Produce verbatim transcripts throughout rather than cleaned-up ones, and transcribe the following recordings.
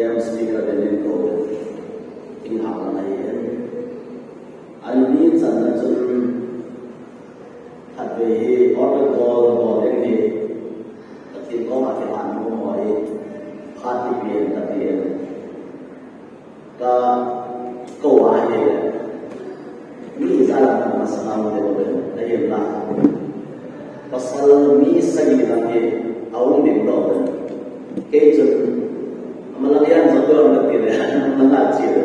M speaker te nin ko in hak lang ahi. Ani ni channa chun khatvei hi altar call bol ding hi Pathen koma kihan mo mo hi phat ipi em kati em. Ka ko a hi le. Mi jala ka masang te lo le. Ahi la. Pasal mi sagi lang hi a um ding lo le. Kei chun ama lang yan zo to ang ti le. Ama lang a chi le.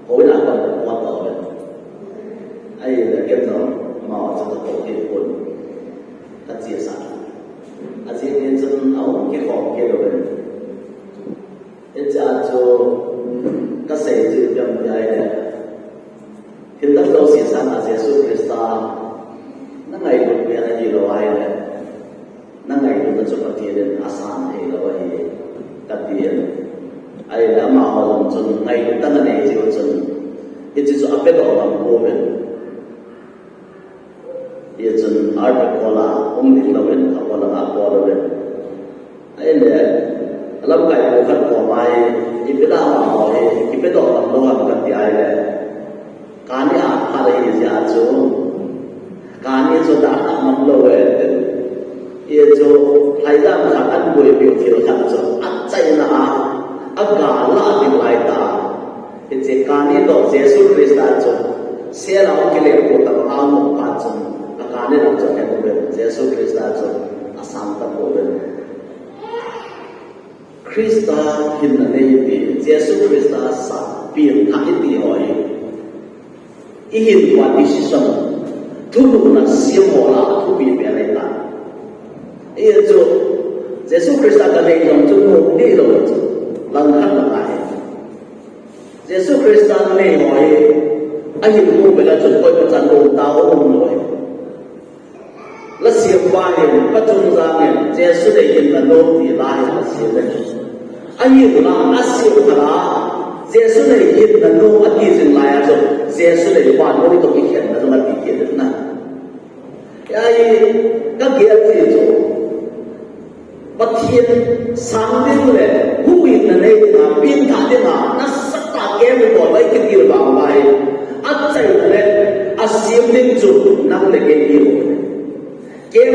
Ko ina ka ko to le. Ahi le ken zo ma wa cha ko ti ko. Ka chi sa. A chi ni chun a um ki ko ke lo le. Hichea chu kasei chu ipi ham tia ahile, thil tamjo sesang a Jesu Christa na ngailut pen ahilou ahile, na ngailutna chu Pathen in asan theilou ahi, kati ahi. Ahile amaho jong chun ngailut tah in anei jiu chun, hiche chu apedoh ngam pouvin. Hichun altar call a um ding louvin, a call a call louvin. Ahile, alamkai pu khat koma hi, ipi dinga amaho hi kipedoh ngam lou ham kati ahile, kani a phat ahi jeh a chu, kani chu dah ngam lou e. Hichu, lhaidam khat ahin boipiu thil khat chu, achaina a, aga lah ding lai tah. Hiche kani toh Jesu Christa chu, sel a hung kilengpu tabang a um phat chun, akani lang chu ahet uvin, Jesu Christa chu asang tapouve. Christa hinna nei iti, Jesu Christa sanga pengthah iti ho hi, ihinkhua decision, thulhuhna sem ho lah a thupi pen ahitai. Hichu, Jesu Christa kanei jong chu nom ding lou chu, langkhat lang ahi. Jesu Christa nanei ho hi, ahin mu bela chun koima chan nom tah um lou ahi. La sempa hin, ka chungchang in, Jesu nei hinna nom ti la hin asem e. Ahinla, asem khat a, Jesu nei hinna nom ati jing lai a chu, Jesu neipa noi toh kikhenna jong ati kit in ahi. Hiche hi, ka gel ji chu. Pathen sang ding le, huhhingna nei dinga, pengthah dinga, nasatah a camp ibol uva ikiti vang uva hi, achaina le, asem ding chu, nang le kei hi. Camp,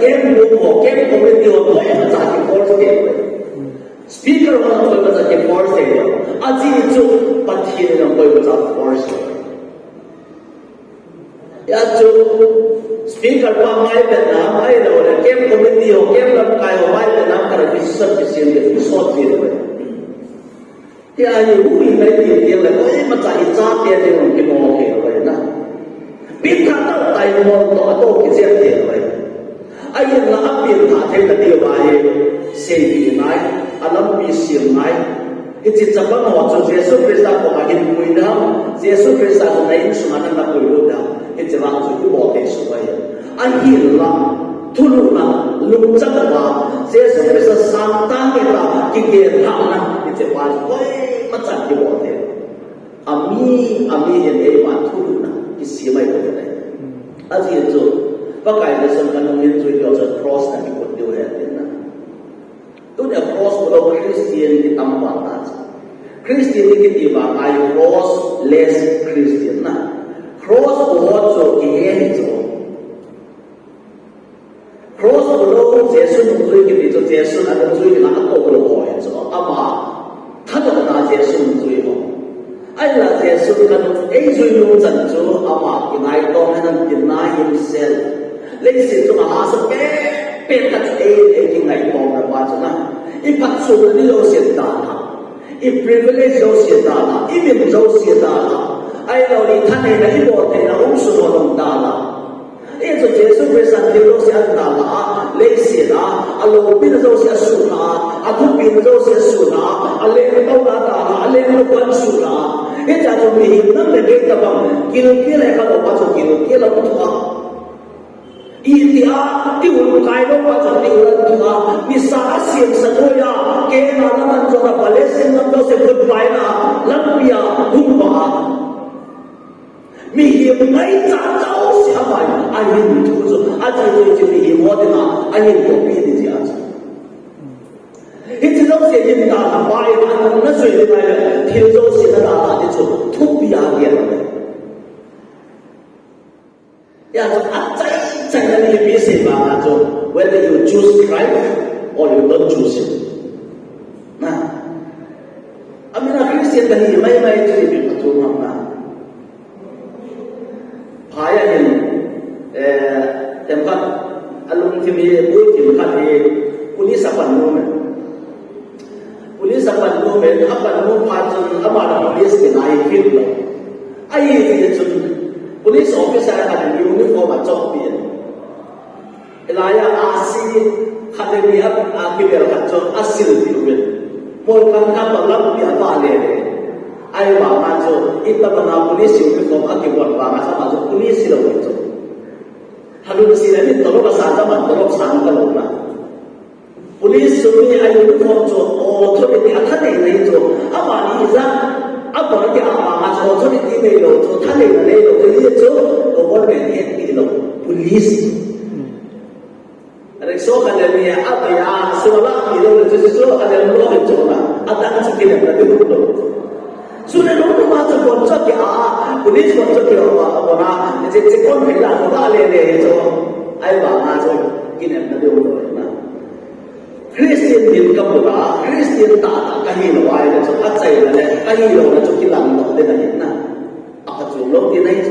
camp room ho, camp committee ho, koimacha kiforce thei lou. Speaker ho koimacha kiforce thei lou. Ajeh chu, Pathen in jong koimacha force thei lou. Hijeh chun, speaker pa mai pen na, mai lou le, camp committee ho, camp lamkai ho, mai pen na, kana decision kisem le, kisot le. Hiche hi huhhingna nei ti le, koimacha ichate ding jong kimo thei lou na. Pengthah tah a imol toh, atoh kijep thei lou. Ahinla apengthah theina diuva hi, seipeh ngai, alampi sem ngai. Hiche chapang ho chu Jesu Christa koma hin pui ding, Jesu Christa chu na insunga nana puilut ding, hiche vang chu ibol thei soh ahi. Ahinla, thulhuhna, lungchang uva, Jesu Christa sangtah a kigel lhahna, hiche pa chu koimacha kibol thei. Ami, ami hin eima thulhuhna kisem ahi bou ahi. Ajeh chu, Pakai Jesun kanung in chu cross na kikut diu ahi tina. Tunia cross bulou Christian kitam val ta chu. Christian kiti vang a hi crossless Christian na. Cross bou ho chu kihe hi chu. Cross bulou Jesu nungjui kiti chu Jesun anungjui dinga akou lou ho hi chu. Ama thadohna Jesu nungjui ho. Ahinla Jesu kanung eijui nung chan chu ama kingaito henlang deny himself. Leiset chunga hahsa pehpeh khat chu ei, ei kingaitona pa chu na. I phatchomna ni jouse dan a, i privilege jouse dan a, i min jouse dan a, ahilou le i thaneina, i boltheina umsun ho jong dan a. Hichu Jesu Christan thil jouse adalha a, leiset a, aloupina jouse asuhlha a, athupina jouse asuhlha a, alengtouna adalha a, alengtouna asuhlha a. Hichea chu mihem nang le kei tobang, gilkel le khat upa chu gilkel a um thou a. Itia, tiul kai lou pa chu tiul a um thou a. Nisa asemsah thou a, kei na lam a jong a Palestine gam jouse goodbye na, lampi a hung vah a. Mihem ngaichat jouse ama ahin thu chu, ajeh chu mihem ho dinga ahin khopi ti jeh a chu. Hiche jouse hin na pa in anung na jui ding ahile, thil jouse na dalha ding chu thupi a gel. Hijeh chun achai chai na ni pi sei banga chu, whether you choose Christ or you don't choose him. Na. Amina Christian kahi mai mai chu ipi phathu ham na. Phai a hin, eh, themkhat, alungthim hi, bukim khat hi, police a pannu me. Police a pannu me, a pannu phat chun, ama la police kinai fit lou. Ahi ti chun, police officer khat in uniform a chop pi. Hilai a, a si khat le ni a, a kibel khat chu a sil pi uvin. Mol khat khat pa lampi a va le le. Ahivanga chu, itobanga police uniform a kivon vanga chu ama chu police hilou chu. Halun si le ni tolop a sang ka man tolop sang ka lou na. Police chu mi a uniform chu authority a thanei nei chu. Amani ijat, authority a vanga chu authority neilou chu, thanei neilou chu, hi chu, government head hilou. Police. Rickshaw khat le ni a, a, a, sula pi lou le chu, chu, a le lou le chu na, a dang chu kinem na ding lou. Sule lou lou ma chu kon chu ki a, a, police kon chu ki a, a, a, kon a, che, che kon pi la, ko ba le le chu. Ahivanga chu, kinem na ding lou na. Christian min ka bula, Christian tahtah kahi lou ahile chu, achai na le, kahi lou na chu kilang lou ding ahi na. A chu lou ding ahi.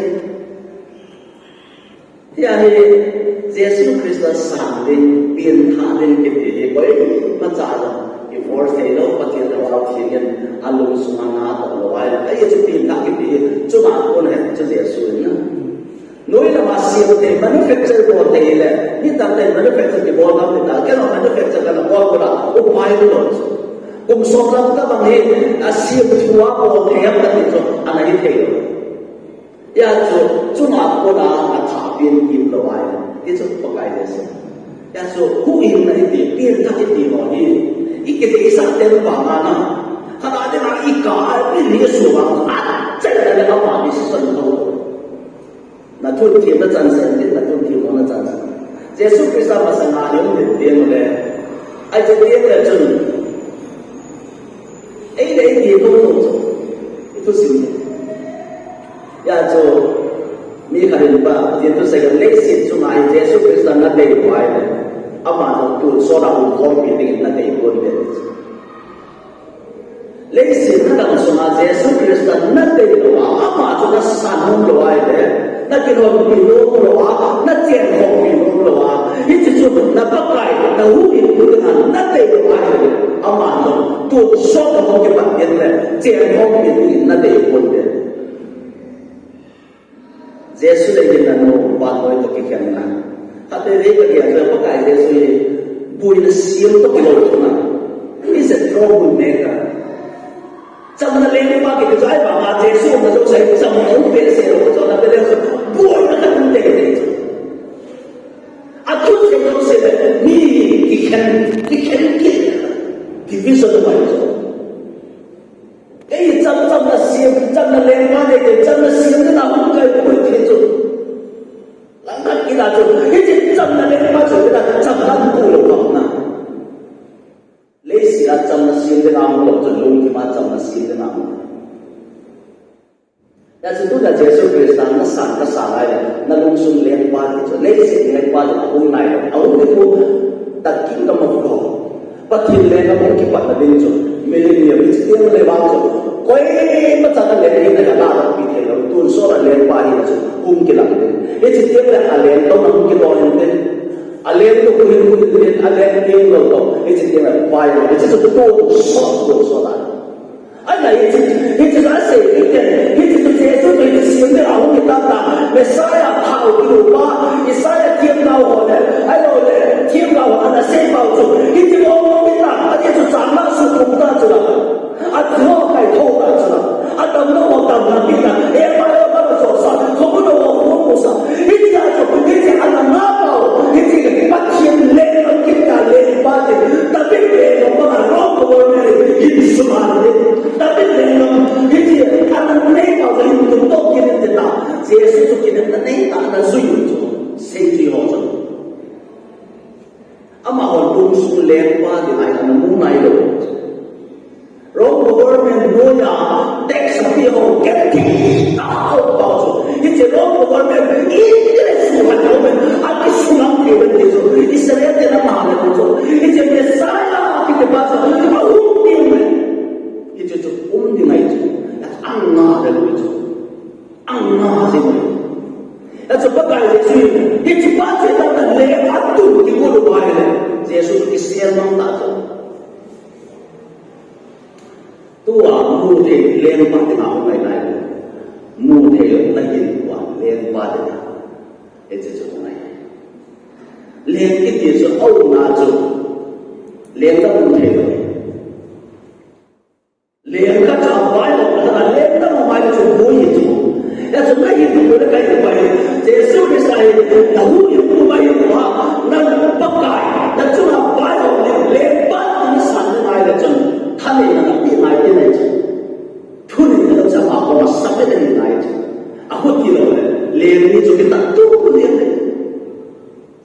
Hia hi Jesu Christa sang ding, pianthah ding kiti hi koimacha jong i force thei lou, Pathen thagau theng in alungsunga na tong lou ahi. Ahi chu pianthah kiti hi, chunga kon hi chu Jesu in. Noi lama siam thei, manufacture bol thei le, mi tamtah in manufacture kibol ngam ti ta, keima manufacture kana bol bol a, upai lou chu. Kum som lam tabang hi, a siam thua bol thei am kati chu, ana hi thei lou. Hia chu, chunga kona a thah pian kim lou ahi. Ti chu Pakai le se. Hia chu, huhhingna iti, pianthah iti ho hi. I kiti i sa tel pa ma na. Khat a dinga i ka a, i ni su ba, a chai na le ama ni san ho. Na thun thim na chan sen, na thun thim na chan sen. Jesu Christa masanga hi um din din le. Ai che din le chun. Ei le ei ti ko ko chu. I thusim. Hia chu mi khat in pa, Pathen thusei a leiset chunga hi Jesu Christa na dei lou ahile. Ama jong tonsot a hung khompi dingin na dei pon te. Leiset na dang sunga Jesu Christa na dei lou a, ama chu na san nom lou ahile. Na kilhonpi nom lou a, na chenkhompi nom lou a. Hiche chu na Pakai, na huhhingpu dinga na dei lou ahile. Ama jong tonsot a hung kipat ding le, chenkhompi dingin na dei pon te. Jesu le hin nanu vannoi toh kikhenna. Khatvei vei kagel chu Pakai Jesu hi boina siam toh kilou thuna. He's a trouble maker. Chamna lengpa kiti chu ahivanga Jesu umna jouse hi chamna um behseh lou, chamna behseh lou, boina khat um tei tei chu. Athusei jouse le mi kikhen, kikhen kit. Division um ahi chu. Ei, cham, chamna siam, chamna lengpa nei te, chamna siam ding a hung kai pui thei chu. Langkhat kit a chu, hiche chamna lengpa chu, kit a chamna hung pui lou vang na. Leiset a chamna siam ding a hung lou chu, lungthim a chamna siam ding a hung. Hijeh chun tuna Jesu Christa na san, ka san lai le, na lungsung lengpa ti chu, leiset lengpa ti chu, ahung nai lou, ahung ding chu, the kingdom of God. Pathen lenggam hung kipatna ding chu, millennium, hiche teng le vang chu, koimacha na leng hina a la pi thei lou, tonsot a lengpa hina chu, hung kilang ding. Hiche teng le a leng toh na hung kidon in tin, a leng toh hung hin hung hin tin, a leng teng lou toh, hiche teng le pai, hiche chu tonsot, tonsot a. Ana hiche, hiche chu asei, hiche, hiche chu Jesu toh hiche siam ding a hung kitam ta, Messiah thao kiloupa, Isaiah themgao ho le, ahilou le, themgao ho ana sei pau chu, hiche mong mong in na, ati chu chang na su tum ta chu la, a tho kai tho ta chu la, a tam na ho tam na pi na, e pa yo pa so sa, ko ko no ho ko sa, hiche a chu, hiche ana na pau, hiche Pathen lenggam kit ta lengpa te, David lenggam pa na ro ko ne, hin su ma ne. David lenggam, hiche, ana nei pau chu hin tum toh kit in te ta. Jesu chu kinem na nei ta na jui chu. Sei ti ho chu. Amaho lungsung lengpa ti nai ana mu nai lou. Rome government in, in a suhan government, a ki suhan government ti chu, Israel te na ma le chu, hiche Messiah kiti pa chu, ahung ding le. Hiche chu, um ding ahi chu, anga le chu, anga jing le. Hiche Pakai Jesu, hiche pa chu ta le atu ki ko lo ba le, Jesu ki siam mang ta chu. Tua mu thei lengpa dinga hung ngai nai. Mu thei lou na hin tua lengpa dinga. Hiche chu hung ngai. Leng kiti chu auna chu. Leng ka mu thei lou. Leng ka cha bai lou na leng ka mu mai chu bu hi chu. Hichu na hin tua le kai bai. Jesu Christa hi na hu hi hu bai hu ha. Na Pakai na chu na bai lou lengpa na san ngai le chun. Thanei na pi ngai ti nai chu. Thuneina lo chapa koma sap le nei ngai chu. A hoti lou le, leng ni chu kita tu leng le.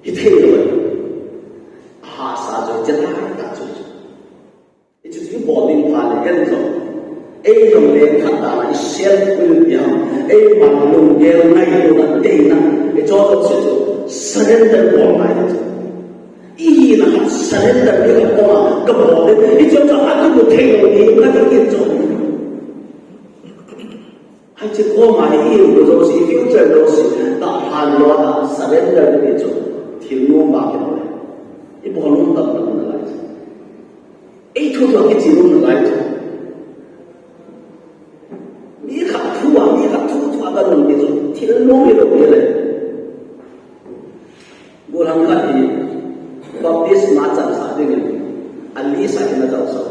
Hithei lou le. Ahahsa chu hiche lai ta chu. Hichu chu bol ding pha le ken jong. Ei jong leng khat ta na i self will bia. Ei man lunggel ngailutna teina. I cho cho se chu surrender bol ngai chu. I hina khat surrender ding a koma ka bol le, hichu chu akimu thei lou ding kati kit chu. Hiche koma hi i umna jouse, i future jouse, tahan lou a surrender ding chu thil nom ba kit le. I bol nom tam tam nalai chu. Ei thu thu kichi nom nalai chu. Mi khat thu a, mi khat thu thu a ka nom ding chu thil nom hilou ding le. Gollhang khat hi baptisma chansah dingin, a list a hin ana chansah.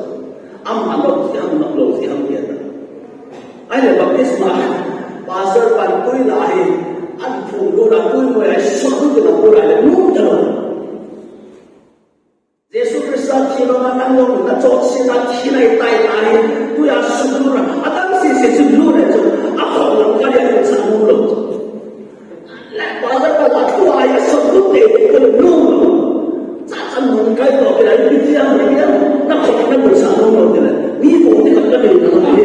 Ama nom jeh ham, nom lou jeh ham ti ata. Ahile baptisma, pastor pan tui la hi, an phung lou la tui lou a, sot lou la tui la le, nom talou. Jesu Christa thi lou na, nang lou na, chot si na, thi na, i tai tai, tui a sot lou na, a dang sese chu lou na chu, a khom lam ka le, a sa nom lou. Le, pastor pa la thu a, a sot lou te, te ko lou. Cha chan nom kai to, ke la, i ti a, i ti a, na khom na lou sa nom lou te le. Mi ko te ka ka le na, na le.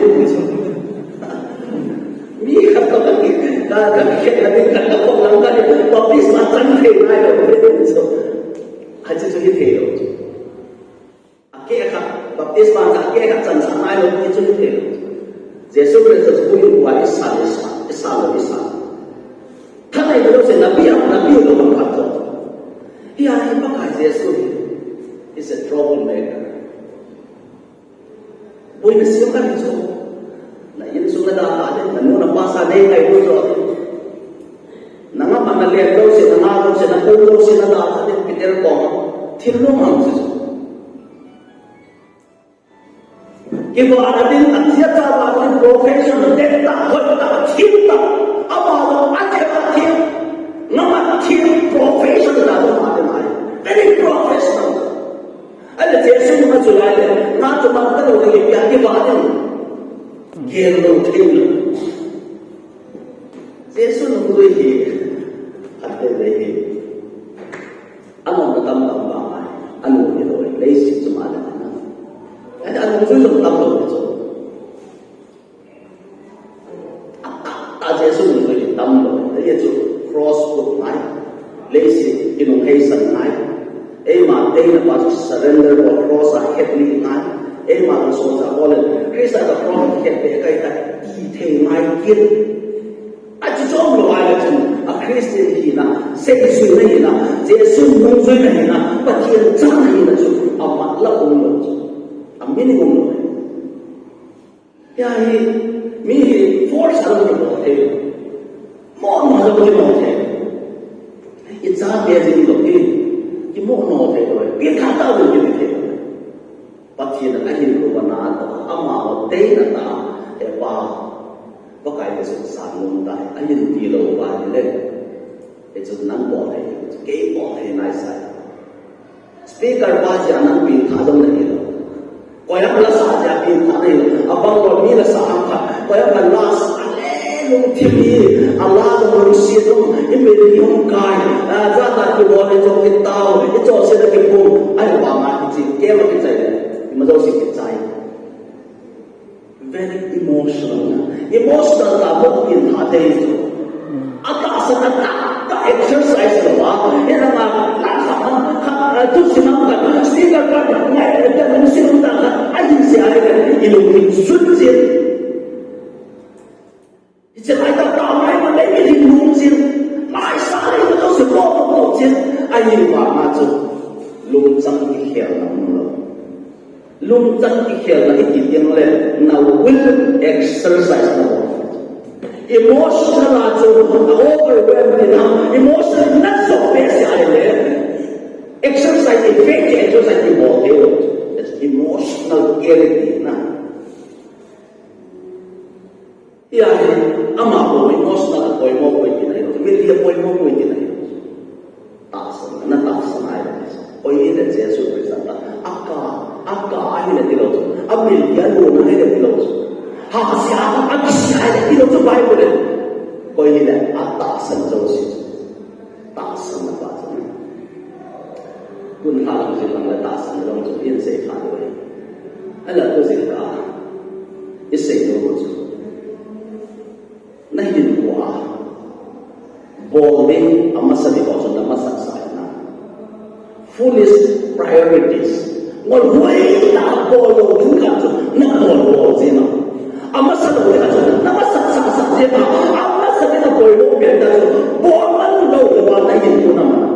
Mi khat to ka ki, ka, ka ki khet na ding khat ka khom lam ka le, baptisma chan thei nai lou te. Hiche chu hithei lou. Akeh khat, baptisma cha akeh khat chansah nai lou, hichu hithei lou. Jesu Christa chu hung in tua i san, i san, i san lou, i san. Thanei na jouse na bia, na bia lou ham khat chu. Hia hi Pakai Jesu hi is a troublemaker. Boina siam kha ti chu. Na insung na dalha ding, na nu na pa sa nei ngai lut lou. Na ngam a na lem jouse, na nga jouse, na pu jouse, na dalha ding, Peter koma. Thil nom ham chu. Kivahna ding, a chia cha vahna ding, profession, det tah, hoi tah, thim tah, ama lou, a thim, a thim, ngam a thim, profession tah, ama lou, ama lou. Very professional. Ahile Jesu nung a chu lai le, nga chu man talou le, ipi a kivah ding. Gel lou thei lou. Jesu nungjui hi, athei le hi. Anom na tam tam vang a, anu ni lou, leiset chu ma le na. Ahile anungjui jong tam lou chu. A, a, a Jesu nungjui hi tam lou. Ahile chu cross put ngai. Leiset kinung heisan ngai. Eima teina pa chu surrender lou cross a khet ni ngai. Eima lou solchah Paul in Christa ka cross a khet be kai ta ti thei ngai kit. Achu chom lou ahile chun a Christian hina, seijuina hina, Jesu nungjuina hina, Pathen chang hina chu a matlab um lou chu. A meaning um lou. Hia hi, mi hi force a jong kibol thei. Mo mo a jong kibol thei. I chate jing lou hi, kimo mo thei lou. Pi tha tah jong kiti thei. Pathen in ahin lou na ta, ama lou teina ta, e pa, Pakai Jesu san lou ta, ahin ti lou va ni le. Hichu nang bol thei, kei bol thei nai sai. Speaker pa jeh a nang pengthah jong nahi lou. Koiham la sa jeh a pengthah nahi lou. Abang lou mi la sa ham khat. Koiham la la sa le lungthim hi. A la jong lungset jong. I mei hung kai. A, jat jat kibol le jong kitao. I chonset a kipum. Ahivang a kichai. Keima kichai le. Ima jouse kichai. Very emotional. Emotional ta mo pengthah thei chu. Exercise lo a, ina nga, la sa ha, ha, tu si ma ka, si ka ka, ngai, ta, si ma ka, a yin si a, i lo ki sun si. Hiche lai tah tah mai ma lei mi hin lungchim. Mai sa lei ma to se po to lungchim. Ahi vang a chu lungchang kikhelna um lou. Lungchang kikhelna i ti ding le na will exercise na. Emotional a chu na overwhelm ti na. Emotional na so pe se ai le. Exercise i faith exercise i bol de. That's emotional clarity na. Hia hi, ama bou emotional a poimo bou iti nahi lou, media poimo bou iti nahi lou. Tahsan, na tahsan ahi. Koi hile Jesu Christa ta, aka, aka ahile ti lou chu. A media lona hile ti lou chu. Ha, sia, a kisia hile ti lou chu Bible le. Koi hile, a tahsan jouse chu. Tahsan na pa chu. Kun ha lang jin lang le tahsan lang chu, in sei kha lou. Ala tu jin ka. I sei lou chu. Na hinkho a bol ding a masa ding ho chu na masat sa na. Foolish priorities. Ngol hoi na bol lou ding khat chu na bol bol jing a. A masa lou ding khat chu na masat sa sa jing a. A masa ding na bol lou ding khat chu bol man lou ding a na hinkho na man.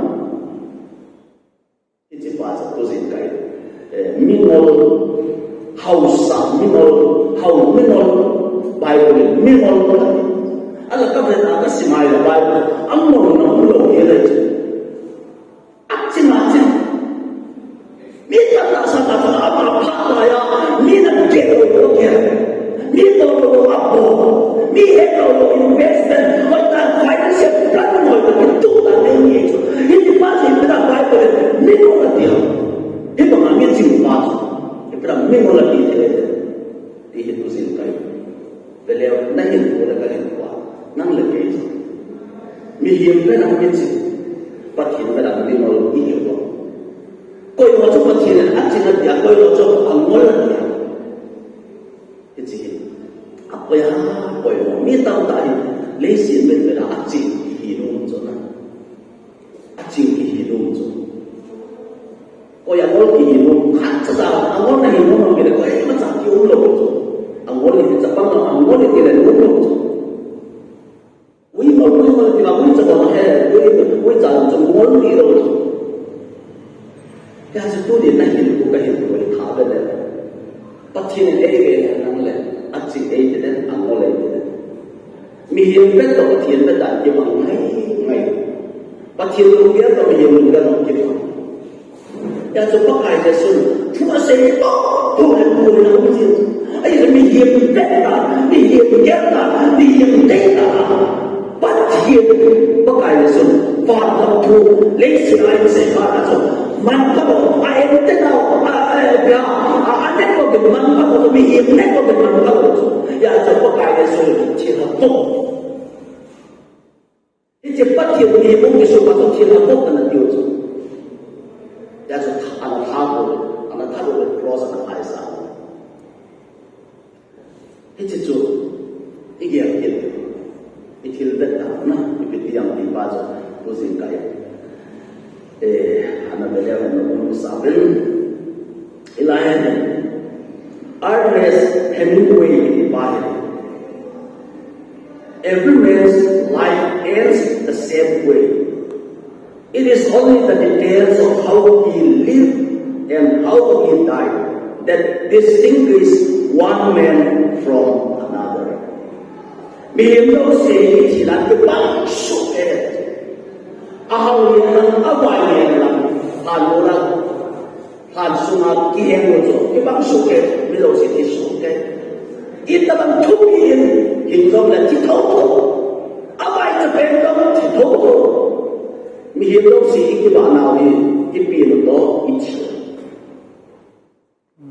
Hiche pa chu tu jin kai. Eh, mingol, haosa, mingol, hao, mingol, Bible, mingol. Ala ka vet a ka sim a le Bible, a ngol na um lou hi le. A ching a ching. Mi ta ta sa ta ta a ma pha ta ya, mi na ke lou lou ke. Mi bol lou lou a bol. Mi he lou lou investment. Hoi ta financial plan hoi ta ki tu ta nei ni chu. Hiche pa chu ipi ta Bible mingol a ti a. Hibang a mi ching pa chu. Ipi ta mingol a ti te. Ti hi tu jin kai. Ve leu na hinkho le ka hinkho a. Nang le kei chu. Mihem ve na mi ching. Pathen ve na mingol i hi lou. Koi ho chu Pathen in a ching a ti a, koi ho chu a ngol a ti a. Hiche hi. A koi a, koi ho. Mi tamtah hi. Leiset mit ve na a ching kihi nom chu na. A ching kihi nom chu. Koi a ngol kihi nom. Khat cha cha a ngol na hi nom nom kile koi ma cha ki um lou chu. A ngol ni cha pang a ngol ni kile nom lou chu. Ui ma, ui ma, ti ma, ui cha ma he, ui, ui cha chu ngol ni lou. Hia chu tuni na hinkho ka hinkho i tha ve le. Pathen in ei ve nang le, a ching ei ti le, a ngol ei ti le. Mihem ve toh Pathen ve dan kibang ngai ngai. Pathen lunggel toh mihem lunggel toh kibang. Hia chu Pakai Jesun thu asei toh, thu le thu le hung jin. Ahile mihem vet ta, mihem gel ta, mihem dei ta. Pathen, Pakai Jesun van gam thu, leiset a asei phat a chu. Man gam, a ente nau, a, a, a, a, a nek gam man gam, mihem nek gam man gam. Hia chu Pakai Jesun thilha bol. Hiche Pathen ni hung kisu pa chu thilha bol ana tiu chu. Hia chu ana tha bol, ana tha bol cross ana khai sa. Hiche chu i gel kit. I thil vet ta na, ipi ti ham ti pa chu tu jin kai. Eh, ana ve leu hen na um sa uvin. Hilai a hin Ernest Hemingway kiti pa hi, "Every man's life ends the same way. It is only the details of how he lived and how he died that distinguish one man from another." Mihem jouse hi thil a kibang suh e. A hao hen lang, a vai hen lang, a nu lang. Lhan sunga kiheng u chu, kibang suh e, mi jouse thi suh e. Itobang thupi in, hing jong le thi thotho. A vai cha pen jong thi thotho. Mihem jouse i kibah nau hi, i pen u toh, i thi.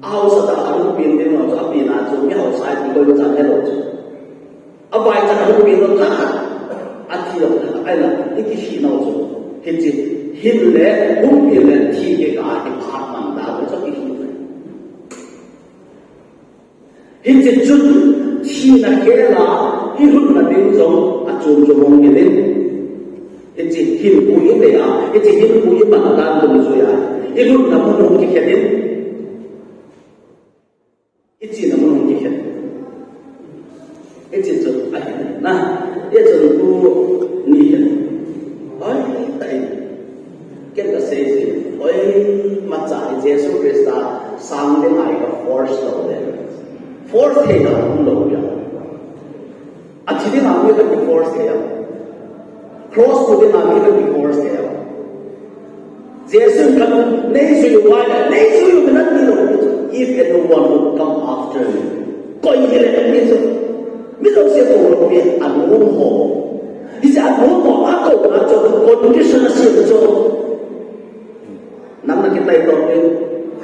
A haosa tah a hung pen ding u chu, a pen a chu, mi haosa i ti koi cha he lou chu. A vai cha hung pen lou tah, a thi lou tah, ahinla, i kithi nau chu. Hiche, hin le, hung pen le, thi kikah a, i phat man da, chu kithi. Hiche chun, thina khel a, i lhunna ding jong, a chom chom hung hi in. Hiche hinkho i nei a, hiche hinkho i man dan dungjuia, i lutna mun hung kikhen in, i chena mun hung kikhen. Hiche chu ahi na, hiche chu tuni hin. Oi, tai. Ken kasei ji, oi, imacha hi Jesu Christa sang dinga i ka force lou le. Force thei lou, um lou ya. Athi dinga mi ka force thei a. Cross to dinga mi ka force thei a. Jesu ka nei jui uva, nei jui u na ti lou. If anyone would come after me. Koi hile mi chu. Mi jouse kou lou pi anom ho. Hiche anom ho, akouna chu condition asem chu. Nang na kitai tou in,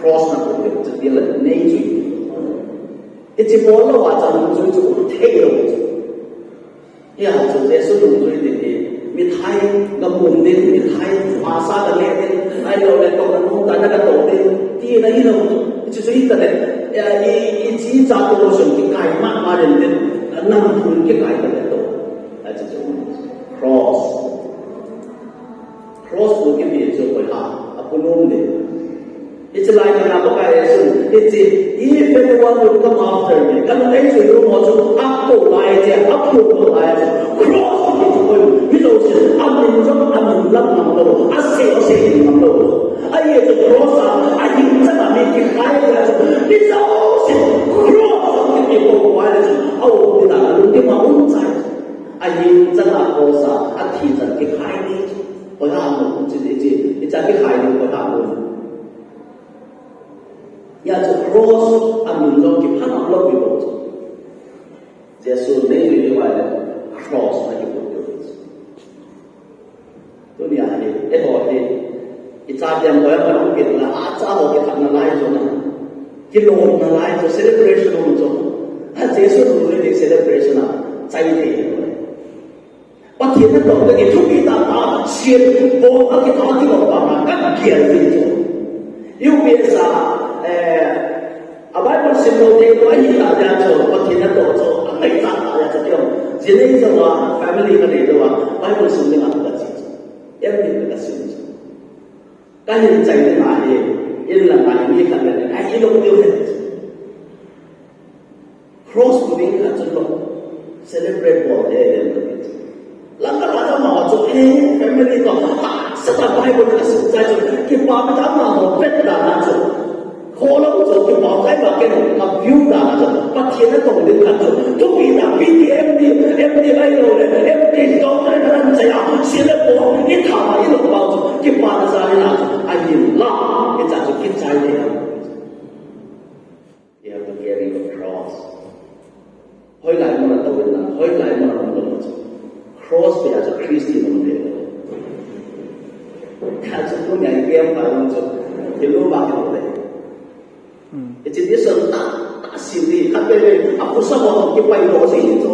cross na kou in, chuti le nei jui. Hiche bol lou a chu nungjui chu um thei lou chu. Hia chu Jesu nungjui ding hi, mithai ga pum ding, mithai masa ga le ding, ahilou le tou na nung ta na ga tou ding, tina hilou chu. Hiche chu hita le, i, i, ichi cha tou lou sung kikai mama den ding, nang thun kikai ta le tou. Hiche chu cross. Cross pu kiti chu koi ham, apu nom ding. Hiche lai kona Pakai Jesun, hiche, "If anyone would come after me," kana ei chu nom ho chu, akou lai che, apu kou lai che. Cross kiti chu koi, mi jouse, amin jong, amin lam ngam lou, asei, asei ngam lou. Ahi chu cross a, ahin chang a mi kikhai lai chu, mi jouse, cross kiti kou lai chu, aum ding a, lungthim a um chai chu. Ahin chang a cross a, athi chan kikhai ni chu. Koi ham, chu ti chu, hiche kikhai ni koi ham. Hia chu cross a min jong kiphan lou pi bou chu. Jesu nei ni ni uva le cross na kiput tou chu. Tunia hi, eiho hi, i cha tiang koi a pa hung kit la, a cha ho kithat nalai chu na. Kilom nalai chu, celebration um chu. A Jesu nungjui ding celebration a, chai thei. Pathen natou ding hi thupi tah a, siam bol a kitha kilou tah a, kagel ding chu. U P S a, eh, a Bible sim lou thei lou ahi tah a chu, Pathen natou chu, angai tah tah a chu kio. Ji nei jou a, family ka nei jou a, Bible sim ding a ka chi chu. Em ding ka sim chu. Kahin chai ding ahi, in lang ahi, mi khat le, ahi lou ding ahi. Cross pu ding khat chu lou, celebrate bol le le lou ding chu. Lang khat a ma chu, eh, family to, ha, sata Bible ka sim chai chu, kipa mi ta ma ho, vet dan a chu. Kholou chu, kipa chai ba ken, ka view dan a chu, Pathen natou ding khat chu, thupi na P T M D, M D ahilou le, M D doctor ka lan chai a, sile po, i tha ma i lou pau chu, kipa na sa ni na chu, ahin la, i cha chu kichai le. You have to carry your cross. Hoilai mun a tou in lang, hoilai mun a um lou chu. Cross pe a chu Christian um pe lou. Kha chu tunia i kem pa lou chu. Kilom ba kilou le. Hiche ti son ta, ta sin ni, khat pe le, a pusa ho kipai lou si chu.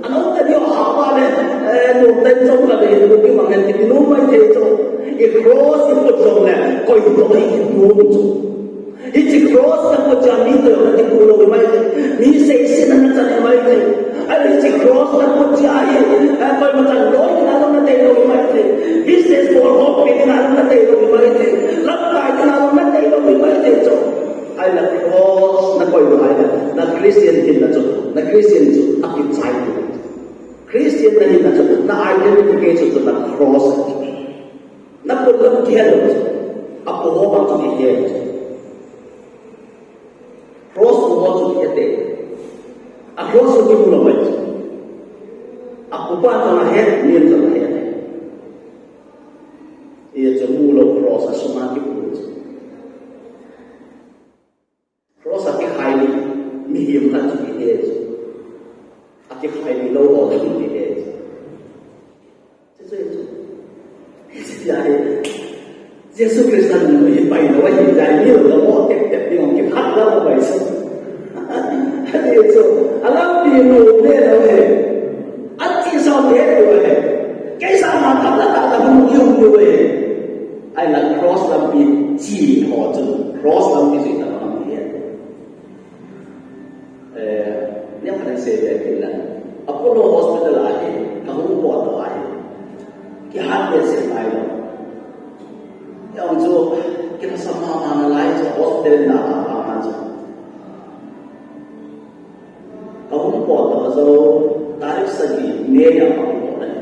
Ano ta dio ha ba le, eh, no ta jong ka le, no ki mang le, ki no mai te chu. I cross i put jong le, koi to i no chu. Hiche cross na put a mi toh na kipu lou mai thei. Mi seisetna na chan mai thei. Ahin hiche cross na put a hi, eh, koima chan loi na lou na tei lou mai thei. Business bol ho pe na lou na tei lou mai thei. Lamkai na lou na tei lou mai thei chu. Ahin la cross na koi lou ahin la. Na Christian hinna chu. Na Christian chu akichai. Christian na hinna chu. Na identification chu na cross. Na put lam kihe lou. Apu ho bang chu kihe lou. Cross pu ho chu kihe te. A cross chu kimu lou mai. Apu pa chu ahe, mi chu ahe. Hia chu mu lou cross a sunga kipu chu. Cross a kikhai ni, mihem khat chu kihe chu. A kikhai ni lou ho chu kihe chu. Chu chu chu. Hiche a hi. Jesu Christa nungjui pai lou ahi jeh in mi lou lou tep tep ding hung kiphat lou pai chu. Ati chu. A lampi nu ne lou he. Ati sa ne lou he. Kei sa ma khat la ta ta hung lou he. Ahin la cross lampi chi ho chu, cross lampi jui ta lampi ahi. Eh, nia khat sei ve kit le. Apollo Hospital a hi, ka hung pot to ahi. Kihat behseh ngai lou. Jong chu, kilhasam mama nalai chu, hospital na a a chu. Kahung pot toh jou, tarik sagi May a kahung pot ahi.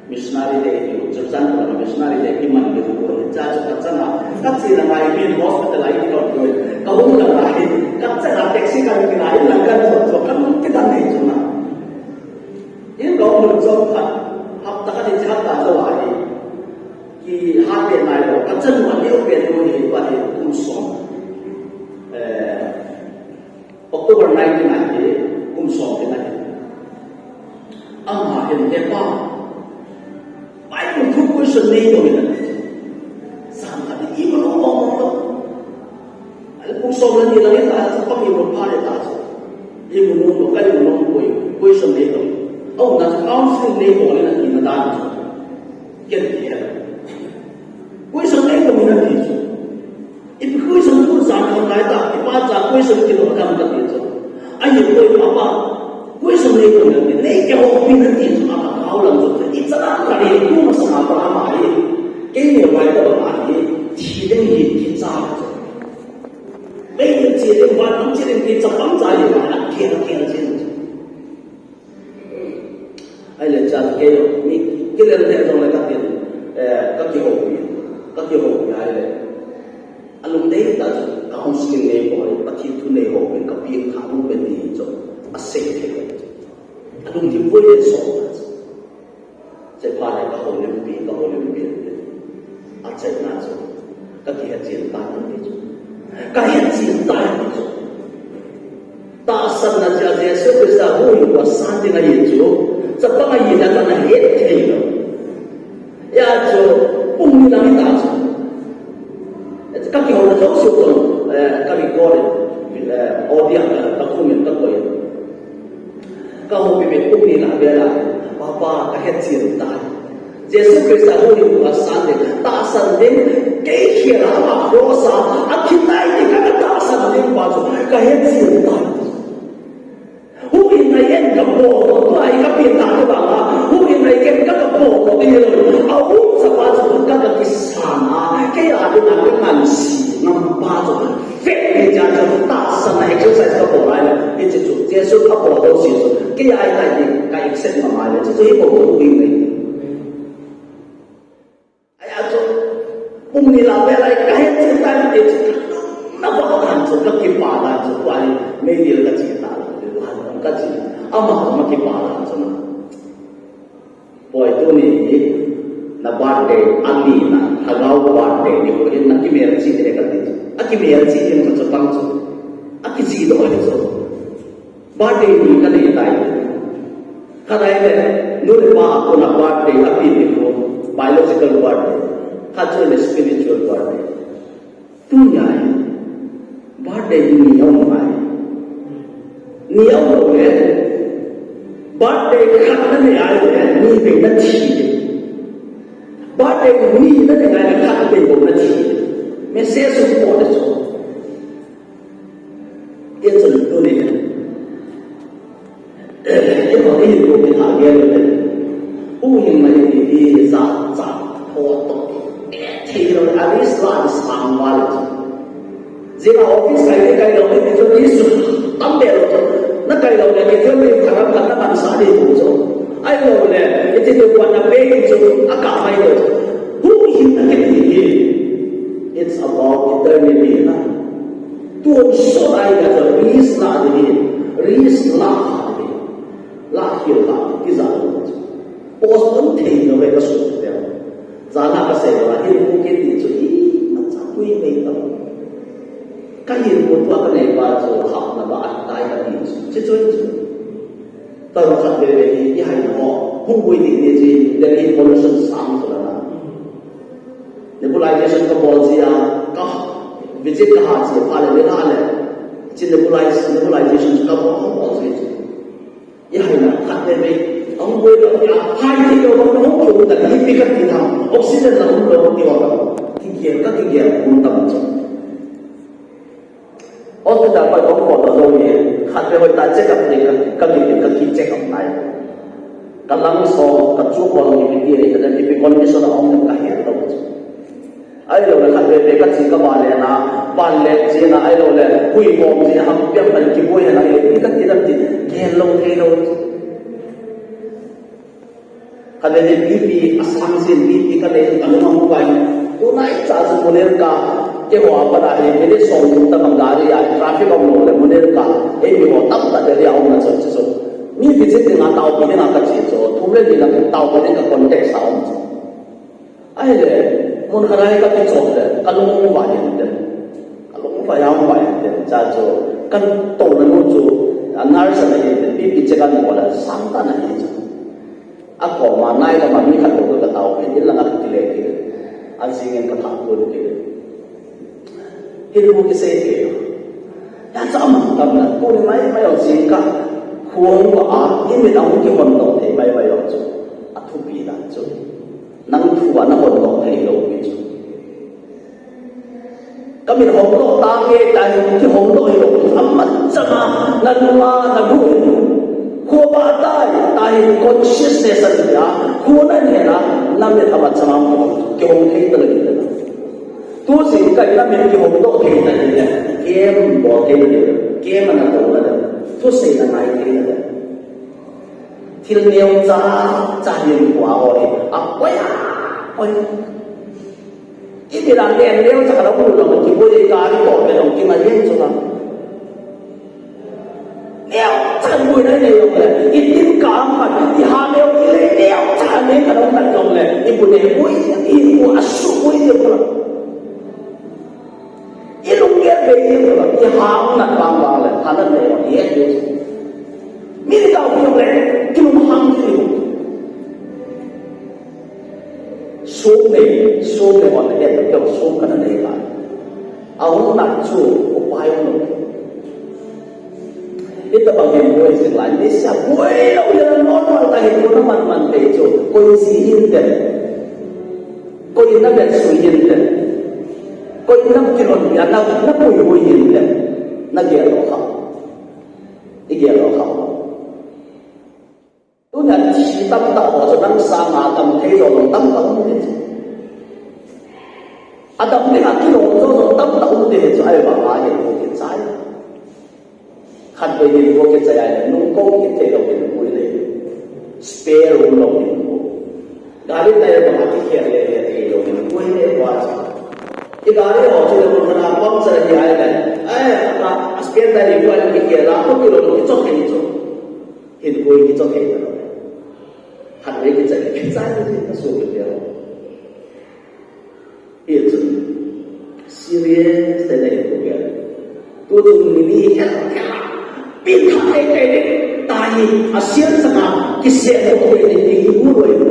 Missionary te hi, Churachandpur a missionary te kiman ding ahi. Cha chu kachanga, kache langa hi min hospital a hi kilhon ding ahi. Kahung langa hi, kachanga taxi kahin kinai langa chu, chu kahung kidang hi chu na. Hin kahung lhun chomkhat, hapta khat hi chihap ta jou ahi. Kihat behseh ngai lou, kachanu aneo pen nu hi, pa hi kum som. Eh, October nineteen ahi, kum som ding ahi. Ama hin, "He pa, Bible thu question nei lou in ati." Sang khat in, "Imacha lou, imacha lou." Ahile kum som le ni lang hita, chapang imacha pha le ta chu. Imacha lou, ka imacha lou, koi, question nei lou. Aumna chu counseling nei lou in ati na dan chu. Ken ti he. Question nei lou in ati chu. Ipi question tu jan kham lai ta, imacha question kilou kham kati chu. Ahi koi papa, question nei lou in ati, nei kihoupi in ati chu, ama khao lang chu. Ichan a kari tu masanga pa ama hi. Kei neo vai ta ba hi, thi ding hi kicha. Mei ding che ding, van ding che ding, kicha pang cha hi, a kicha, kicha che. Ahile cha kei jong, mi kilel le jong le kati, eh, kakihoupi, kakihoupi ahile. Alungdei tah chu, counseling nei bol, Pathen thu nei houpi, kapi kha nu pe ti chu, asei thei. Alungthim poi le so tah chu. Chepha le kahoulimpi, kahoulimpi. Achaina chu, kakihetchen tai ti chu. Kahetchen tai ti chu. Tahsanna chu Jesu Christa huhhingpu asan ding ahi chu. Chapang ahina chu ana het thei lou. Hijeh chun, pung ni lang hita chu. Kakihouna jouse chu, eh, ka record in, eh, audio ka, kakhum in kakoi. Kahoupi pet pung ni lang vel a, Papa, kahetchen tai. Jesu Christa huhhingpu asan ding, tahsan ding, kei khel a ama cross a, athi tai ti ka, katahsan ding pa chu, kahetchen tai. Huhhingna in kabol, tua hi kapen tah te banga, huhhingna in ken ka, kabol, ti hilou, aumsa pa chu ka, kakisan a, kei a dinga kangansea ngam pa chu, faith hi jeh chun tahsanna exercise kabol a, hiche chu, Jesu abol jouse chu, kei a hi tai ti ka accept ngam a, hiche chu hi bou chu huhhingna in. Hijeh chun, pung ni lang vel a kahetchen tai ti chu, na va dan chu, kakipa dan chu, tua hi, meidil kache ta, tua hi, kache, ama, ama kipa dan chu na. Poi tuni hi, na birthday, ani na, lhagao birthday, nikho hin, na kimelchih te kati chu. Akimelchih ding chu chapang chu. Akichihdoh hi chu. Birthday ni kanei tai. Khat ahile, nu le pa a kona birthday, api nikho, biological birthday. Khat chu ahile spiritual birthday. Tunia hi, birthday ni aum ngai. Ni aum lou le, birthday khat nanei ahile, ni vei nathi. Birthday ni nanei ahile, khat vei bou nathi. Message support chu. Hijeh chun tuni hin. Eiho, eiho, kei ha gel le. Huhhingna hi, hi, jachat, photo. Thei lou, a risk la, sang val. Jing a office kai, kai lou, kei chu risk tam be lou. Na kai lou le, kei chu mi kharam ka na man sa di chu. Ahilou le, iti tu pa na pe chu, aka mai lou. Huhhingna kiti hi. It's about eternity na. Tonsot a iga chu risk la ding hi, risk la ding hi, la khel la ding, tija lou chu. Postpone thei lou ve ka sut te. Jana kasei lou, hin mu kiti chu imacha pui mei ta. Kahin mu tua kanei pa chu hapna ba atai kati chu. Chi chu chu. Tah khat veve hi, ihaina ho. Hung pui ding ni chi, Delhi pollution sang chu la na. Nebulization kabol jia, ka visit kaha jia, pha le, le la le. Chi nebulize, nebulization chu kabol, kabol jia. Ihaina khat veve, ahung pui lou, ia, hai ti lou, ahung pui lou, ipi kati ham, oxygen la hung lou, ti wa. Kigel, kakigel, hung tam chu. Hospital pa kong ko to ni, khat ve hoi ta check up ni ka, ka ki, ka ki check up nai. Ka lang song, ka chu bol ni piti, ka dan ipi condition a um ka he lo. Ahilou le khat veve ka chi ka ban le na, ban le chi na, ahilou le hui bom chi na, ham piang kan ki boi na, ahilou ka ti dan ti, gel lo thei lo. Ka le le B P a sang sin, B P ka le ka lung a hung vai. Tunai cha chu Munirka, keiho a pat a hi, minute som ta bang gari a, traffic um lo le Munirka, ei mi ho tam ta Delhi a um na chu chu. Mi visit ding a tao pi ding a ka chi chu, thum le ni lang tao pi ding ka contact sa um chu. Ahile, mun khat a hi ka kichop le, ka lung vai in te. Ka lung vai a hung vai in te, cha chu, kan to na nu chu, a nurse na hi te, B P check a ni ko la, sang ta na hi chu. A koma nai lama mi khat bou ka tao pi, in langa ka kile kile. A jingin ka thah kun kile. Hin mu kisei kile. Ya cha amang tam na, kuni mai mai o jing ka. Khuang ba a, i mit a hung kihon doh thei mai mai o chu. A thupi dan chu. Nang thu a na hon doh thei lo pi chu. Ka mit hong doh tange, tahi kihong doh hi lo. Amat chama, na lua, na lu. Khua ba tai, tahi consciousness a tia. Khua na ne na, na mit amat chama kihong, kihong thei ta le le. Tu sin ka na mit kihong doh thei ta le. Game bol thei le. Game na to le. Thusei na ngai thei le. Thil neocha, cha hin kua ho hi. A koi a, koi. I mit a neo cha ka lo mu lo, kiboi gari ko pe lo, kingai jeng chu la. Neocha boi na nei lo le, i tin ka am khat, i ha neo ki le neocha nei ka lo tat lo le, i bu nei boi, i bu a su boi nei ko la. I lunggel bei i ko la, i ha nat bang bang le, ha nat nei lo, i et nei. Mi ni ka u lo le, ki lung hang ki lo. Sum nei, sum nei hon he, to sum kana nei ka. A hung nat chu, upai um lo. Ita bang hin boi sing lai, ni sia boi lo le normal ta hin ko na man man te chu, koi si hin te. Koi na bet su hin te. Koi na kilon ya na, na pui hui hin te. Na gel lo kha. I gel lo kha. Tunia thi tamtah ho chu nang sanga tam thei jo lo tamtah um thei chu. A dam ding a kilom jo lo tamtah um thei chu, ahivang a hin ko kichai. Khatvei hin ko kichai a le nung ko kit thei lo hin ko le. Spare um lo hin ko. Gari tyre bang a kikhel le le thei lo hin ko le wa chu. I gari ho chu le ko na puncture hi a le. Ai, a spare tyre ko a kikhel a ko kilo lo kichok thei chu. Hin koi kichok thei ta lo. Khatvei kichai, kichai ni ka su ki lo. Hi chun serious te nei ko ke. Tu tu ni ni kya kya. Pin kha te te te. Ta hi a sian sa ka ki se ko ko ni ni ni mu lo lo.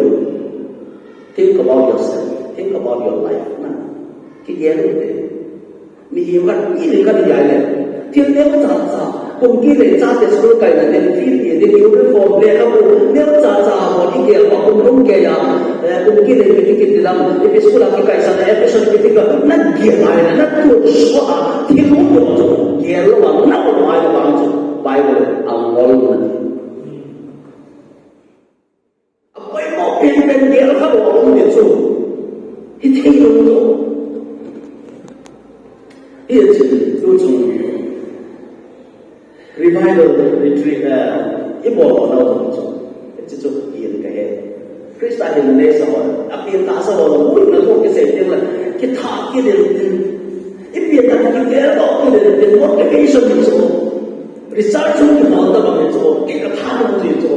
Think about yourself. Think about your life. Na. Ki ye lo te. Mihem khat, mi le khat hi a le. Thil neocha cha. Kum kit le chate school kaina ding, fee ti ding, uniform, lekhabu, neocha cha ho, i gel pa kum lum kei a. Eh, kum kit le ipi ti kit ti lam, ipi school a kikaisah na, admission ipi ti ka, na gel a le, na tun so a, thil um lo chu, gel lo a, na um a le bang chu, Bible a ngol na. A poimo penpen gel kha lo um ti chu. Hi thei lo chu. Hi chu, chu chu. Revival retreat, eh, i bol lo chu. Chu chu i ka he. Christa hin nei sa ho. A pi ta sa ho. Ui na ko ke se tin la. Ki tha ki den tin. I pi ta ki gel lo ki den tin. Motivation chu. Research hung kibol ta bang chu, kei ka tha nung ti chu.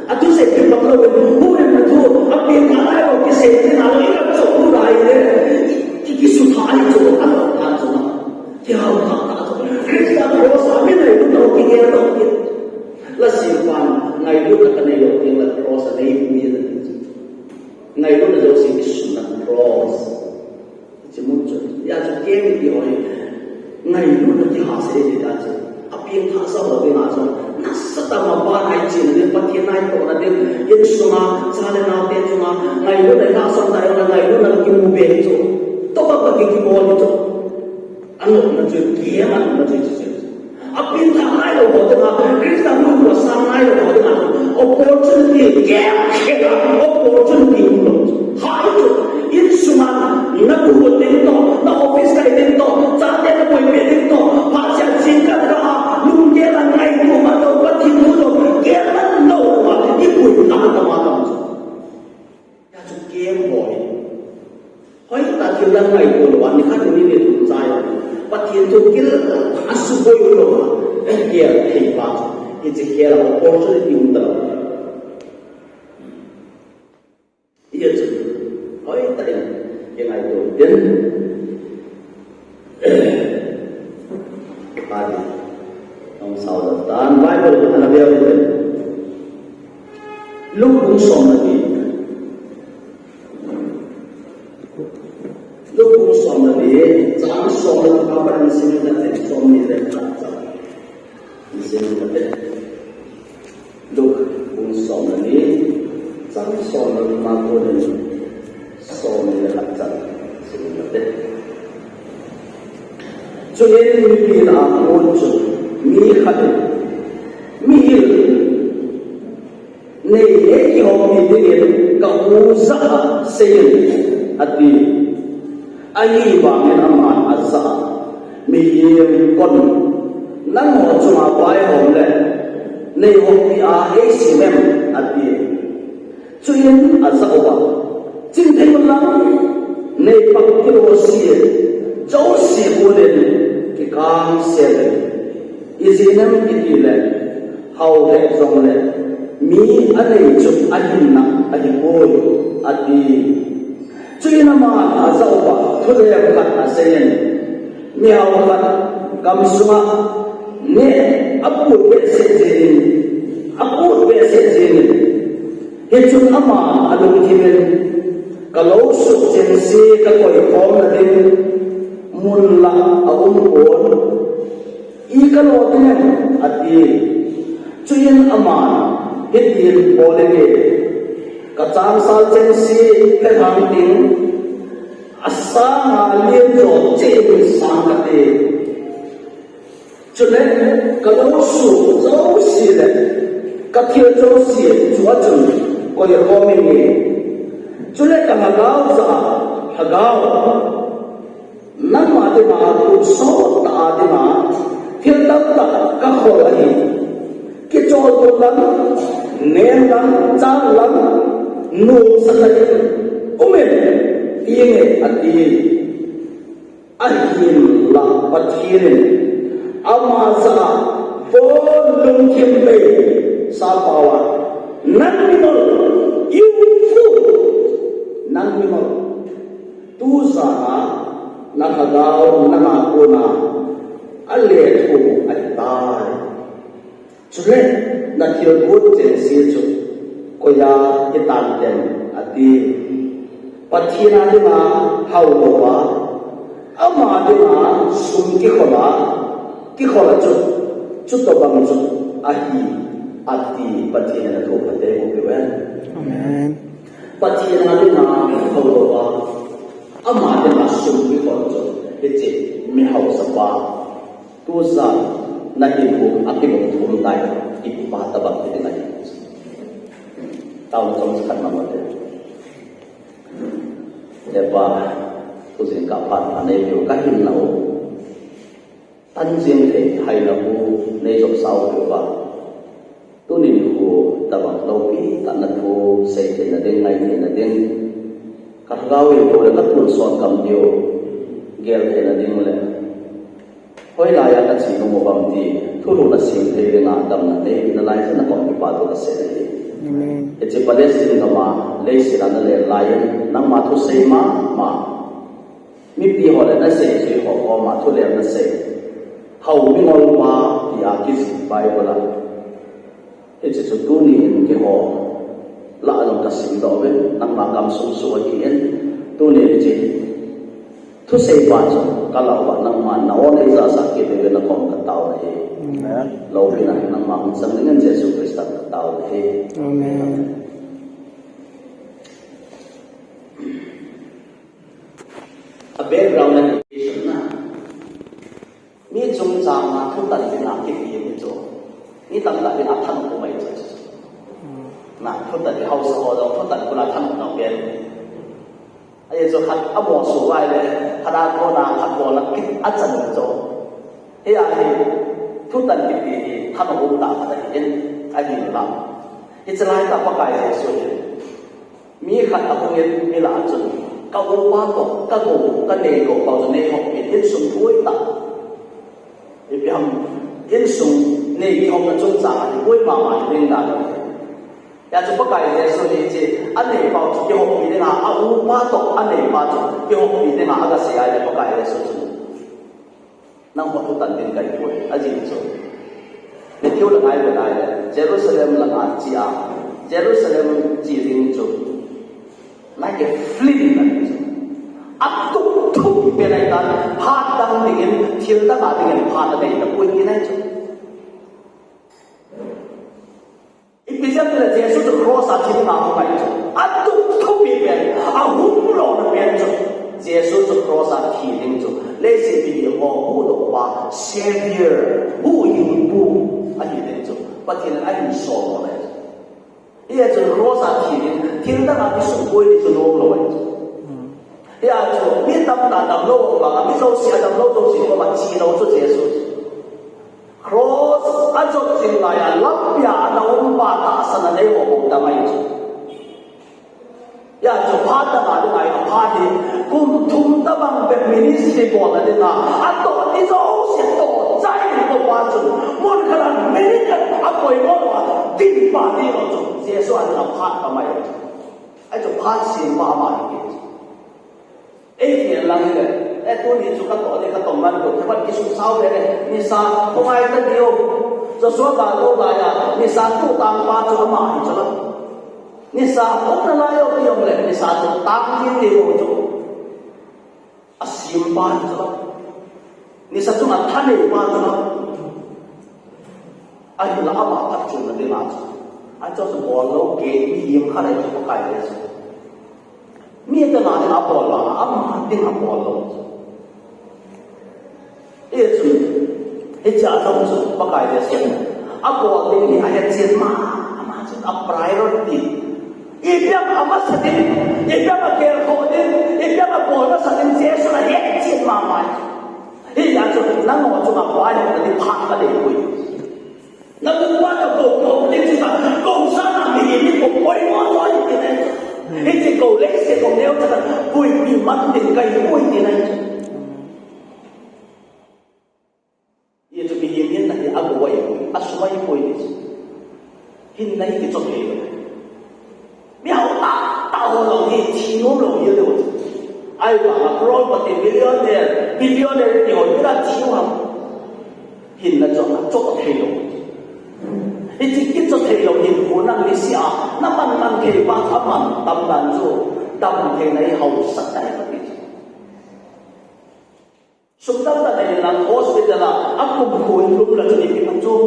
A thu sei peh bang lou, hu rin na thu, a pen ka lai lo, kisei ti na lo, i ka chok tu lai le. I, i kisu tha ai chu, a lo ta chu na. Kihao tha ta chu. Christa cross a min ai tu lo, kigel lo, ki. La sim pan, ngailut na ka nei lo, ki la cross a nei pu ye na ti chu. Ngailut na lo si kisu na cross. Hiche mun chu, hia chu kei ti ho hi. Ngailutna ti ha se ti ta chu. A pieng thah sa ho ti na chu. Nasatah a pa nai chin na ding, Pathen nai tohna ding. Insunga, cha le nao te chunga. Ngailutna hi tahsan ta jong le ngailutna kimu be chu. Toh ba ba ki kibol chu. Anopna chu, kihem anopna chu chu chu. A pieng thah nai lou ho dinga, Christa mun ko sang nai lou ho dinga. Opportunity, kei kei a opportunity um lou. Hai chu, insunga, na bu ding toh, na office kai ding toh, chate na boipi ding toh, phasia jingkah a, lunggel a ngaito man lou, Pathen thu lou, gel man lou a, i bui ta ta ma ta. Hia chu kei boi. Hoitah thil dang ngaito lou a, nikhat ni ni thum chai. Pathen thu gel a suboi lou a, gel thei pa. Hiche gel a opportunity um ta lou. Hia chu, hoitah in, kei ngaito den. Padi. Hung sao dan. Bible ana bia bia. Luke bung som le ni. Luke bung som le ni. Chang som le ni pa pa ni sim ni na te som ni le khat cha. Ni sim ni na te. Luke bung som le ni, chang som le ni ma kon le ni, som ni le khat chan, sim le ni. Chuin mipi lah a kon chun mi khat in, "Mihil, nei nei kihoupi dingin ka u jah a seiyin," ati. Ahivangin aman ajah a, "Mihem kon, nangho chunga vaihom le, nei houpi a eisim em?" ati. Chuin ajah uva, "Chingthei un lang, nei pang kilo si, jouse konin kikang sel in. Ijeh inem itile, hao lheh jongle, mi anei chu ahinna ahipoi," ati. Chuin aman ajah uva thulem khat aseiyin, "Mihao khat gamsunga neh aput behseh jengin, aput behseh jengin. Hichun aman alungthim in, 'Ka lou suh chengse kakoikhomna ding mun lah aum pon. I kalo ding em?' ati. Chuin aman hitin bol inge, 'Ka changsal chengse lhethang ding, asanga lienjo cheh in sang kate. Chule ka lou suh jouse le ka thil jouse chu achun koikhom inge. Chule ka lhagao jah a, Lhagao, nangma dinga thu sot tah a dinga thil tamtah kakhol ahi. Kichol bol lang, nen lang, chan lang, nomsa tah in um in,' ti inge," ati. Ahinlah Pathen in ama jah a, "Vo lungthim bei, sappao a, nang mimol, you fool, nang mimol. Tujan a na lhagao nanga kona alethuh ahitai. Chule na thil got chengse chu koiya hitan tem?" ati. "Pathen a dinga hao louva, ama dinga sum kikhol a, kikhol a chu, chutobang chu ahi," ati. Pathen in athu phatthei boh peh uhen. Amen. Pathen a dinga hao louva, ama dinga sum kikhol chu, hiche mi haosapa. Tujan nahin u akilungthim tai, ipi tabang hiding ahi. Taona chomcha khat mang ute. He Pa, tu jingkah phat pha neipeh u kahin nau. Tan jing thei haina u neijopsah u He Pa. Tuni nikho tabang loupi tah na thu sei theina ding, ngai theina ding, ka lhagao in bou le ka tonsot gam diu gel theina ding le, hoilai a ka che nom u ham ti thulhuh na sem thei dinga damna neipeh nalai jeh in na koma kipa thu kasei ahi. Amen. Hiche Palestine gam a leiset a na len lai in nangma thusei mama, mipi ho le na seijui ho koma thulem na sei. Hao mingol pa tia kijih Bible a. Hiche chu tuni in keiho lah a jong ka simdoh uvin, nangma kamsung soh ahi in, tuni in hiche thusei pa chu ka lah uva nangman na o nei jahsah kit diuvin na kom ka tao nahi. Amen. Loupina nangma hung chang dingin Jesu Christa ka tao nahi. Amen. A background education na. Mi chungchang a thutan dinga kiti mi chu. Mi tamtah dinga thanop um ahi chu. Thutan i hausa ho jong, thutan kona thanop nau pen. Ahi chu khat a mo su vai le, khat a kona khat bol a kit a chan chu. Hia hi thutan kiti hi thanop um tah khat ahi in, ahi la. Hiche lai tah Pakai Jesu hi. Mi khat ahung in mi lah a chun, ka upa toh, ka gou, ka nei lou pau chu nei hop in, insung thu tah. Ipi ham, insung nei kihopna chungchang a hi boi mama hi ding dan. Hia chu Pakai Jesu hi hiche, anei pau chu kihoppi dinga, a upa toh anei pa chu kihoppi dinga, aga sei a ahile Pakai Jesu chun, nangho thutan ding kahi poi, ajih chu. Matthew la ngai ve nai le, Jerusalem langa che a, Jerusalem che ding chu, like a film ahi chu. Atup thup pen ahitan, phat dang dingin, thil dang a dingin, phat anei tapoi tina ahi chu. Ipi jeh ham itile Jesu chu cross a thi dinga hung ahi chu. Atup thupi pen, ahung lona pen chu. Jesu chu cross a thi ding chu. Leiset mihemho huhdoh pa, Savior, huhhingpu, ahi ding chu. Pathen in ahin sol lona ahi chu. Hijeh chun cross a thi ding, thil dang a kisuboi ding chu nom lou ahi chu. Hia chu, mi tamtah damlou banga, mi jouse a damlou jouse koma che lou chu Jesu chu. Cross a jot jing laiya, lampi a ana um pa tahsan a nei ho bou dam ahi chu. Hia chu phat dang a dinga aphat hi, kum thum tabang bep ministry bolna dinga, atoh ni jouse toh chai in ko pa chu, mun khat a minute khat a poimo lou a, din pa ni lou chu, Jesu a dinga phat pa mai chu. Ahi chu phat sem pa ama hi. Ei, ti lang le, eh, tuni chu katoh le, katoh man ko, khat kisung sao le, nisa, ko ngai ta diu. Joshua ga to ga ya, nisa tu tang pa chu ama hi chu la. Nisa, ko na la yo ti jong le, nisa tu tang ti ti ho chu. Asem pa hi chu la. Nisa chunga thanei pa chu la. Ahinla ama phatchomna dinga chu. Ahi chu chu bol lou, kei mihem khat ahi chu Pakai Jesu. Mi te na dinga bol lou, ama dinga bol lou. Hichu, hiche a jong chu Pakai Jesu. Abol ding hi ahetchen ma, ama chu a priority. Ipi ham amasa ding, ipi ham agelkhoh ding, ipi ham abol masa ding, Jesu ahetchen mama. Hijeh chun, nangho chunga vaihomna ding phat kadei poi. Namu uva kakou, kou ding chu sa, kou sa na mi ni kou poimo loi ti ne. Hiche kou leiset kou neo cha, puipi man ding kahi poi ti ne. Hichu mihem hinna hi agou ahipoi, asum ahipoi ti chu. Hinna hi kichop thei lou. Mihao tahtah ho jong hi thi nom lou hi lou. Ahivanga crorepati, millionaire, billionaire ti ho hi la thi u ham. Hinna chu achop thei lou. Hiche kichop thei lou hinkho nang nisea naman man thei pa chu aman tam dan chu, dam theina hi haosa tai kati chu. Sum tamtah nei lang hospital a, akum kho in lum la chu ipi phatchom.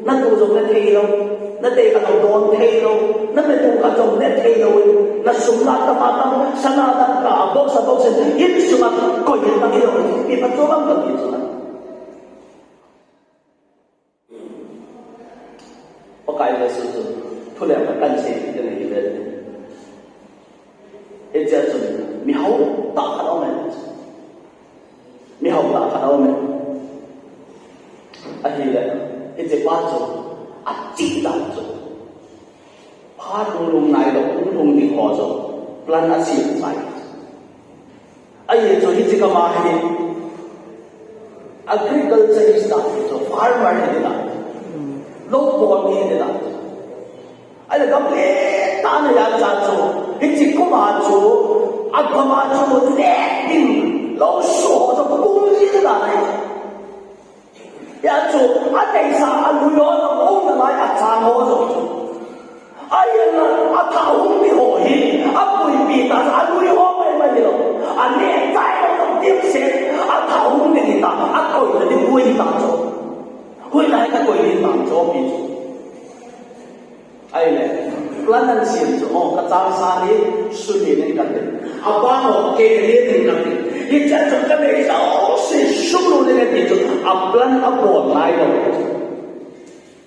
Natu jong nethei lou, natei khat jong don thei lou, nametu khat jong nethei lou in, nasum la tam a tam, sana dangka a box a box in, insunga koi in nang hilou, ipi phatchom ham kati chu. Pakai Jesu chu thulem a kahin sei kit ding ahi ve. Hichea chun mihao tah khat aume. Mihao tah khat aume. Ahile, hiche pa chu, ache dan chu. Phat lunglung nailou, lunglung ding ho chu. Plan asem chai. Ahi chu hiche kama hi agriculturist ti chu farmer hi ding a. Lou bol mi hi ding a. Ahile gam lentah ana hi a chu. Hiche kum a chu, agam a chu, leh ding, lou suh ho chu, kum ji ding a. Hia chu, aneisa, alui ho jong, aumna lai, achang ho jong chu. Ahinla, athah hung ding ho hi, apuipi tah chu, alui ho maimai hilou. Aneh chai ho jong, dimset, athah hung ding hita, akoina ding hui hita chu. Hui lai kakoi ding tah chu, pi chu. Ahile, plan ahin sem chu, o, kachang sang hi, suli nin kati. Abang ho, kei nin kati. Hichea chu kanei jouse sumlu nin kati chu, aplan abol nailou.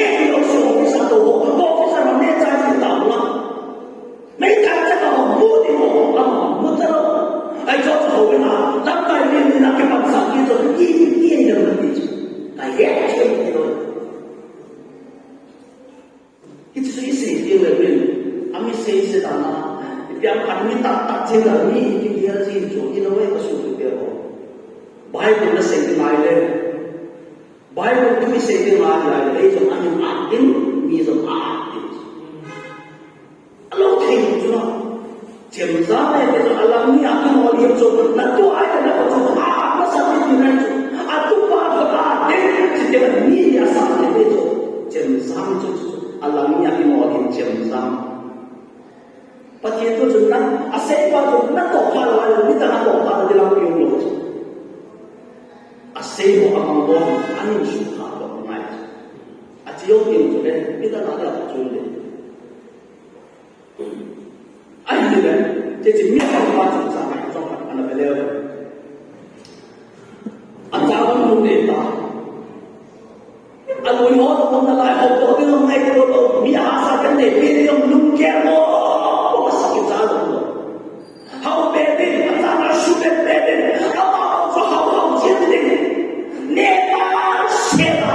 neh lou chu officer to ho, officer ho neh chai chu ta la. Mei ta cha ka ho mu di ho, a mu ta lou. Ai cho cho ho na, lam kai ni ni na ke pan sa ki cho, ki ki ai na ti chu. Ka ye che ni lo. Hichu isei ding le min, ami sei se dan a, ipi ham khat mi tak tak thil a mi ipi gel ji chu, in a way ka su tu pe ho. Bible na sei ding lai le, Bible thu isei ding lai lai le, ei jong ahin at ding, mi jong a at ding. A lo thei chu na. Chemjam e, ti chu a lang ni a kimolim chu, na tu ai na ko chu, a, a, na sa ti ti nai chu. A tu pa ko a, te, ti te ni a sa ti te chu. Chemjam chu, chu, chu. A lang ni a kimolim chemjam. Pathen thu chu na, a sei pa chu, na to kha la, ni ta na to kha la, ti lang pi lo chu. A sei ho a mang bo, a nin su kha ko ngai chu. A chi yo ti chu le, ni ta na la chu le. Ahile, hiche mi hao pa chungchang a chomkhat ana ve leu. Acha lung lung nei ta. Alui ho toh umna lai ho toh ding ngaito lou. Mi ahahsa kan nei pi ding lunggel ho. Hao sa kicha lou. Hao pe ding, acha na su pe pe ding. Ama hao chu hao hao jin ding. Neh ta se ta.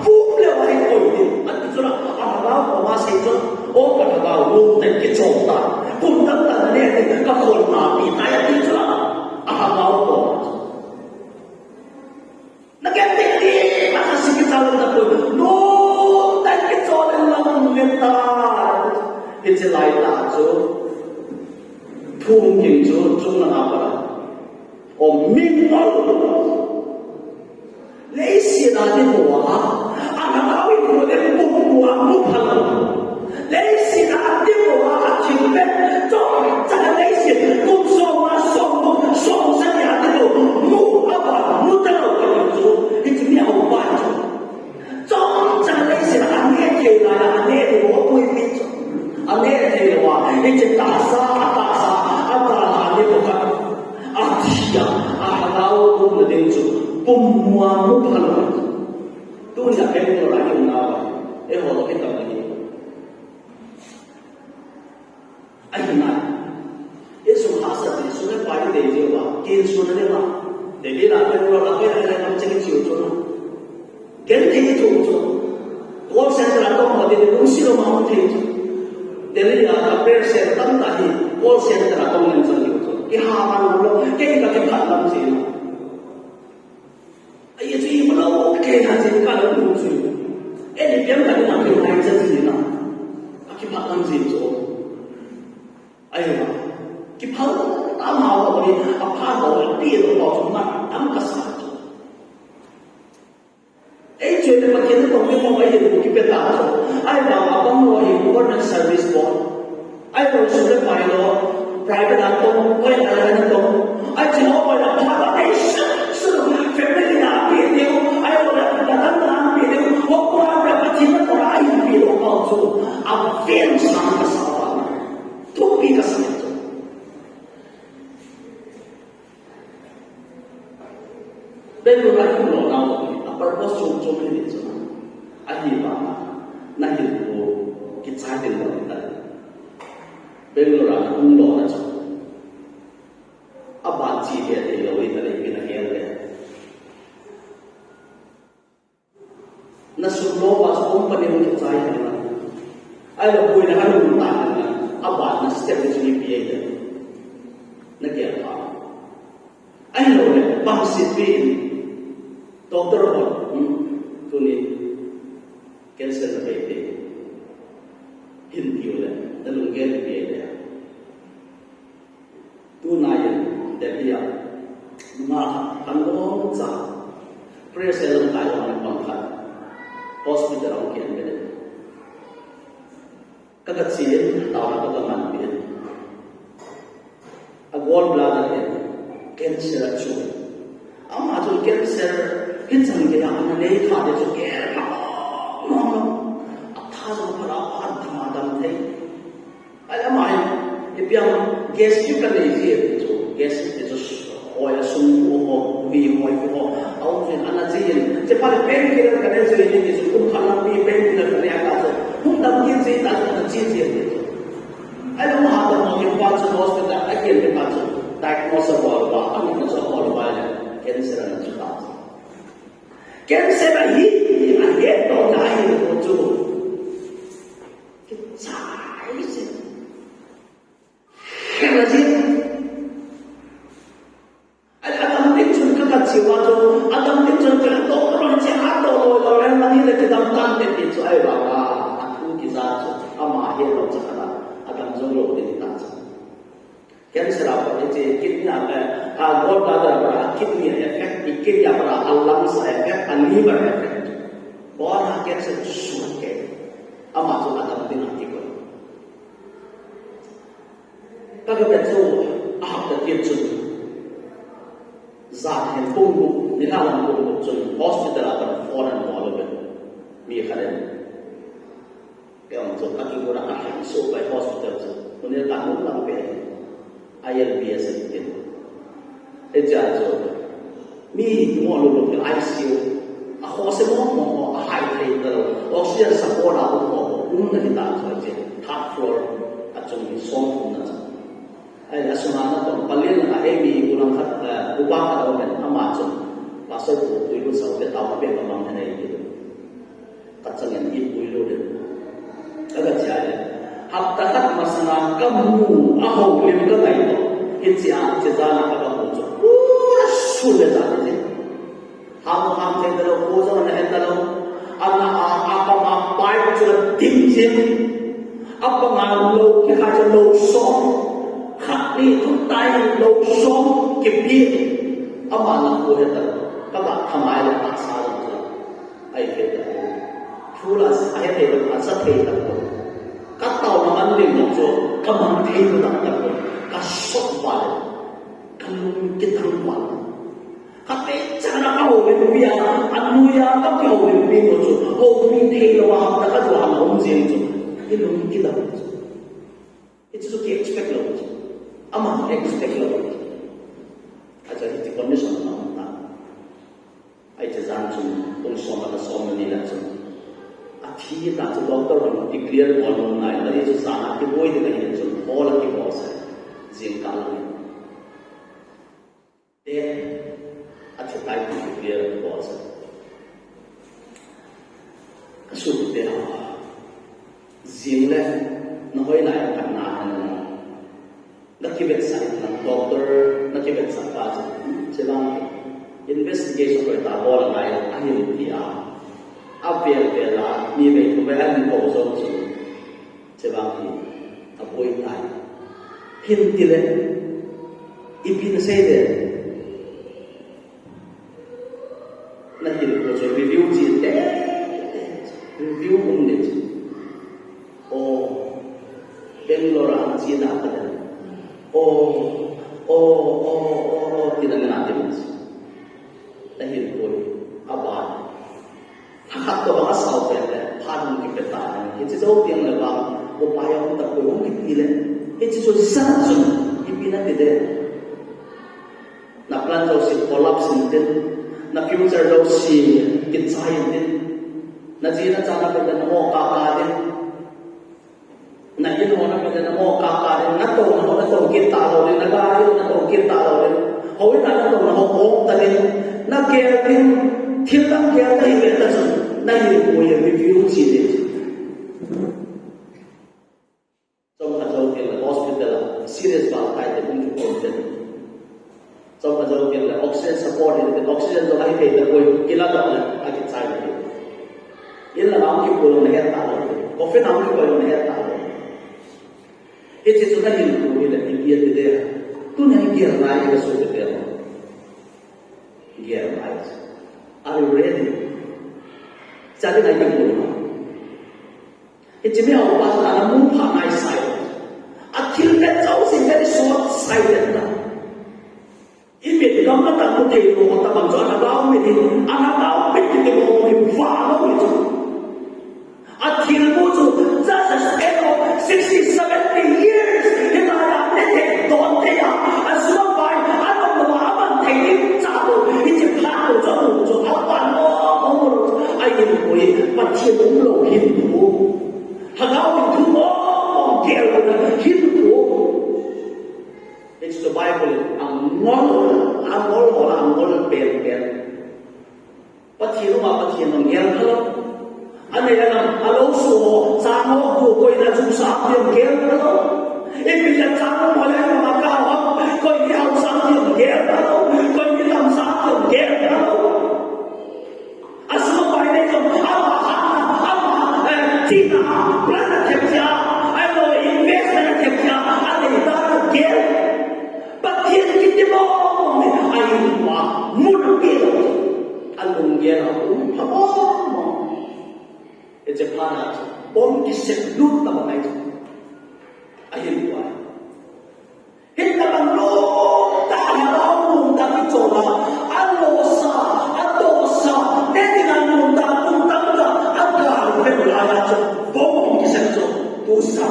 Vum le vai koi ding. Ati chu la, a hao ko ma sei chu. O ka hao lung ten kichom ta. Kum tam ta na neh ding, ka khol na pi ta ya ti chu la. A hao ko. Na ken te ti, ma ka si kicha lou ta ko. Lung ten kichom le lung le ta. Hiche lai ta chu. Thum king chu, chung na pa. O min ol. Leiset a ding uva, a lhagao in mu le mu uva mu phal. Leiset a ding uva, a thil pen, chom, chom leiset, kum som nga som, som sagi a ding u, mu a Mu phalou. Tunia Bangalore a i umna uva, eiho toh kitam ahi. Ahi nai. Insung hahsat, insung le pai dei jeh uva, kinsung na le ma. Delhi la Bangalore la, koi la le ma, cheki chiu chu na. Genthei i thoh chu. Call center a tong ho ding, lungset lou ma hung thei chu. Delhi a ka prayer cell tamtah hi call center a tong len chan diu chu. Kiha man lou, kei ka kiphat lam jeh na. Ahi chu i mu lou, kei ha jeh ka lou lou chu. Ei, ni piang ka ni ma kei hai cha jeh na. Ka kiphat lam jeh chu. Ahi ma. Kiphal tam ho ni, apha ho, api ho chu ma, tam ka sa chu. Ei, chu le Pathen natong ding mo, ahi, kipe ta chu. Ahivang abang lou hi government service bol. Ahivang insung le pai lou, private a tong, koi a le na tong. Ahi, chu ho koi na pha ba, ei, su, su, family na pi diu, ahivang le, na dan na pi diu, ho koi na Pathen natong a ahi pi lou pa chu. Aven sang ka sa ba. Thupi ka sa chu. Bangalore a hung lona u hi, a purpose chom chom hi ti chu. Ahivang, na hinkho kichai ding lou ahi tai. Bangalore a hung lona chu. Aban che be thei lou ahi tai, ipi na gel le. Na sum lou va chu company hung kichai hen lang. Ahilou boina a lum ta hen lang. Aban na step chu ipi ahi tai. Na gel pha. Ahilou le, bangset pi in. Doctor ho, hmm, tuni cancer na bei te. Hin tiu le, na lunggel ipi ahi tai. Tunaiyin Delhi a, nungah khat kangong cha, prayer cell lamkai a um pang khat, hospital a hung kian be le. Ka, ka che in, taona ka, ka man be in. A gallbladder in, cancer a chu. Ama chu cancer, hichan gei a ana nei kha de chu gel pha mong mong. A tha jong pha la, pha dam a dam thei. Ahile ama hin, ipi ham, gastric ka nei ji e ti chu, gastric ti chu hoi a sung pu ho, mi hoi pu ho, a um jin ana che in, che phat le painkiller ka nei ji e ti chu, kum khat lampi painkiller ka nei a ka chu, hung dam kit ji ta chu ana che ji e ti chu. Ahile ama ha dam ho kit phat chu hospital a kile phat chu, diagnose abol uva, ana chu abol uva le, cancer ana chu ta chu. Cancer ahi, ahet doh na ahi chu. Kichai jin. Hela jin. Ahile adam ding chun ka, ka che uva chu, adam ding chun ka, doctor hon che a, to loi loi le, mani le kidam tan te ti chu ahivang a, athu kija chu, ama helou cha khat a, adam jong lou ding ta chu. Cancer a pat hiche kidney a, eh, a gallbladder a pat a kidney a effect, i kidney a pat a lungs a effect, a liver a effect. Bora cancer suh ke. Ama chu adam ding a ti ko. Ka, ka vet chu a hapta tia chun. Jan hin pung gup, nilhah lam pung gup chun hospital a pat phone an bol uve. Mi khat in. Kei jong chu, ka kigona ka lhai soh pai hospital chu. Tuni ka nung lang pen. I L B S ahi tin. Hichea chu. Mi kimo lou lou kei I C U. A khoh se mo mo mo, a hai thei talou. Oxygen support a um mo mo. Um na hi ta chu hiche. Third floor. A chung hi som um na chu. Ahile, asunga natong palen a, eimi ulang khat, eh, upa khat aumin, ama chun, Pastor pu, tui lut sah ute, taona pen ka mang hen ahi, ti. Ka changin, i pui lut in. Ka, ka che ahile. Hapta khat masanga ka mu, a houlim ka ngaito. Hichea, hiche jana ka mu chu. Pura sun le jan hiche. Ham, ham thei talou, kho jong ana he talou. Ana a, a panga pipe chu adim jin. A panga lou kikhai chu lou som. Khat ni thum tai lou som kipi. Ama ana kho he talou. Ka ga thamai le ka sa jong chu. Ahi thei talou. Thu la sa he thei talou, sa thei talou. Ka taona man ding jong chu, ka man thei talou talou. Ka sot val. Ka lung kitang val. Khatvei chan a ka houlimpi a, anoiya ka kihoulimpi nu chu, houpi theilou a hapta khat val a um jeng chu, i lung kidam chu. Hichu chu ki expect lou chu. Aman expect lou chu. Acha hiche condition a um ta. Ahi chu Chun, pung som le som le ni le chun, athi ta chu doctor hon declare bol ngai, ahi chu jana kiboi ding ahi chun, hall a kibol sa, jingkah lang. Te, athi tai ti declare bol sa. Ka sut te ha. Jing le, na hoi lai ka na na. Na kivetsah in lang doctor, na kivetsah pa chu, che lang investigation koi ta bol a ngai, ahin ti a. A vel vel a, ni vei thum vei ahin ko jong chu. Che lang hi, a boi tai. Hin ti le, ipi na sei le. Na hin ko chu review chi te, review um le chu. O, Bangalore a chi na ka den. O, o, o, o, o, ti na na te. Na hin ko, a ba. Hakhat to ba sao pe le, phan ki pe ta. Hichi zo piang le ba, ko pa ya ta ko ki ti le. Hichi zo sa zo, ipi na ti de. Na plan jouse collapse in tin, na future jouse kichai in tin, na jina chana pumpi na mo kaka din, na in ho na pumpi na mo kaka din, na touna ho na tou kit talou din, na gari ho na tou kit talou din, houin a na touna ho kong ta din, na gel din, thil dang gel na hi ve ta chun, na hinkho hi review chi din. Chomkhat jou teng le hospital a serious val kai te hung kipon te. Chomkhat jou teng le oxygen support hi te, oxygen jong ahi thei tapoi, ila doh le akichai te. Ila na hung kipon na het talou te. Coffin na hung kipon na het talou. Hiche chu na hinkho hi le ipi ati de. Tuni hi gel ngai ka sut te. Gel ngai. Are you ready? Chale ngai kipon. Hiche mi hao pa chu ana mu pha ngai sai. A thil pet jouse very short sighted na. I mit gam na tang mu thei lou, tabang chu ana gao mit hi, ana gao mit hi lou hi va lou hi chu. A thil mu chu just a span of sixty, seventy years. Hi na ya ne thei, don thei a, a sum a pai, a nom lou a, a man thei ni cha lou, hiche phat lou chu, chu a pan lou, a um lou chu, a hinkho hi, Pathen um lou hinkho. Lhagao in thu mong mong gel lou na hinkho. It's the Bible in a ngol, a ngol ho la a ngol pen pen. Pathen um a Pathen jong gel pha lou. Anei a lam a lou su ho, chang ho, gu koi na chu sa ti jong gel pha lou. Ipi le chang ho le ma ka ho, koi ni hao sa ti jong gel pha lou. Koi ni lam sa ti jong gel pha lou. A sum a pai nei jong, ama hatna, ama, eh, thina, plan a thep jia, ahilou le investment a thep jia, anei dan a gel. Pathen kiti mong mong hi, a in uva, mun a pe lou. A lunggel a um pha mong mong. Hiche phat a chu, bomb kisep lut tabang ahi chu. Ahin uva. Hitabang lom tah a, lom tah a kichol a, alosa, atohsa, ne dinga lom tah a, kum tamtah a, agal vet lai a chu, bomb kisep chu, tusa,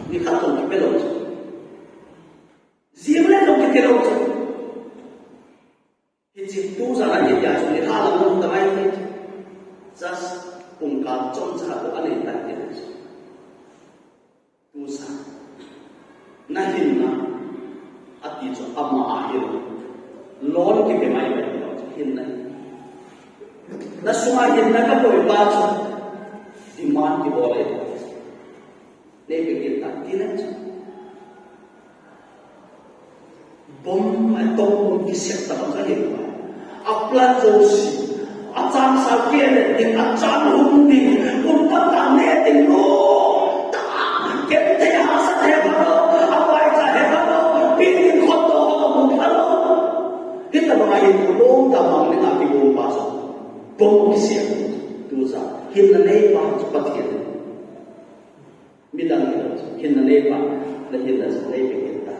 nikhat jong kipe lou chu. Jing le jong kiti lou chu. Hiche tusa na kiti a chu, nikhat a lom tah mai ti. Just pungkal chomcha bou anei tan ti chu. Tusa. Na hinna. Ati chu ama a hilou. Loan kipe mai mai lou chu hinna. Na sunga hinna ka koi pa chu. Demand kibol e. Nei pe kit ta ti na chu. Bomb, atom bomb kisep tabang ahi. A plan jouse, achang sa kile ding, achang hung ding, kum tamtah ne ding lou. Ta, kem te ha sa te ba lou, a pai sa te ba lou, pi ding khot to ho mu ba lou. Hitabang ahi lou, tabang ne na pi bomb pa so. Bomb kisep, tusa, hinna nei pa, chu Pathen. Midang hinna nei pa, na hinna nei pe kit ta.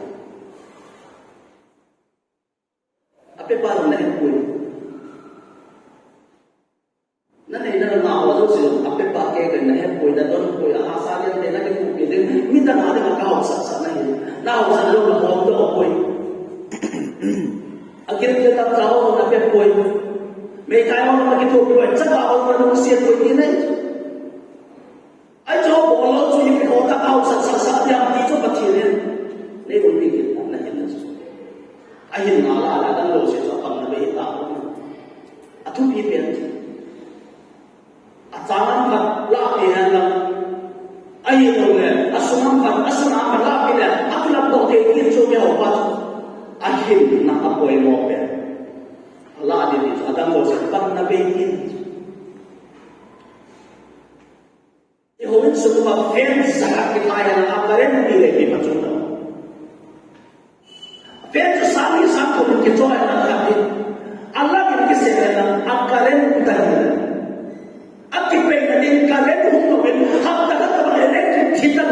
Ape pa na hepoi. Na nei na na ho jouse, ape pa kei kei na hepoi, na donpoi, ahahsa le na kipui ding. Midang a ding a ka haosat sat na hin. Na haosat lou na hom doh poi. Agil le tah a ho na pepoi. Meithai ho na Ko ko cha ka o na lu se ko ni nai. Ai cho bol lou chu ipi ho ta kau sa sa sa diam ti chu Pathen in. Nei bol pi kit na hin na chu. Ahin na la la dan lou se chu pang na be ta. A thupi pen chu. A chang ham khat la pi hen lang. Ahin lou le, a sung ham khat, a sung ham khat la pi le, a thu lam to te kin chu mi ho pa chu. Ahin na a poimo pen. A la di ni chu a dan lou se pang na be kin. I home sung uva fan sanga kitai a current bill hi pachun lo. Fan chu sang ni sang ko kichoi a khat hi. A la in kisel a current ta hi. A kipeina ding current hung lo in hapta khat a electric thi ta.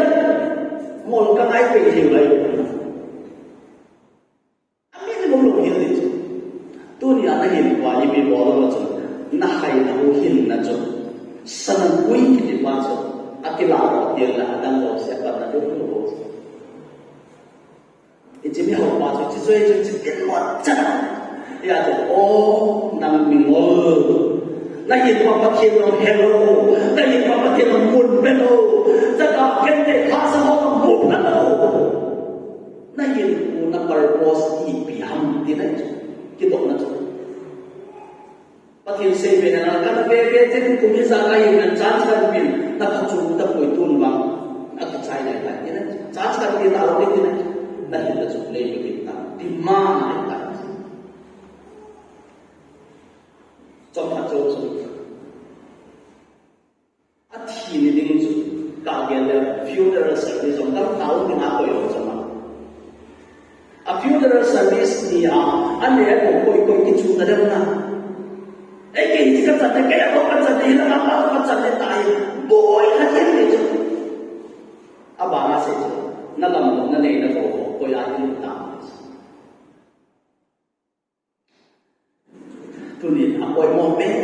Mol ka ngai pe hi lai. A minimum lo hin ding chu. Tunia na hin kua ipi bol lou chu. Na hai na hu hin na chu. Sana pui kiti pa chu. A kila lo tia la a dang lo se pa na ding lo chu. Hiche mi ho pa chu, hiche joi chu, hiche tin mo chan. Hia chu, o, nang mi ngol. Na hin pa Pathen nang he lou. Na hin pa Pathen nang mun pe lou. Chaka kente kha sa ho nang mun pe lou. Na hin u na purpose ipi ham ti na chu. Kidoh na chu. Pathen sei ve na ka na ve ve te kum hi sa ka hin na chance kan pin na ka chu ta poi tun bang. Na ka chai lai lai ti na. Chance kan pin ta lo ni ti na. Na hin na chu play ni ki ta. Demand ni ta. Chom pha chom chom. A thi ni ding chu, ka gel le funeral service jong tam tao ni na koi lo chama. A funeral service ni a, a le ko koi koi ki chu na dem na. Ei ke hi ka chan ne, ke ko ka chan ne, na pa ka chan ne tai. Boi ka tin ni chu. A ba na se chu, na lam na nei na ko, koi a tin ta. Tunin a poimo pen,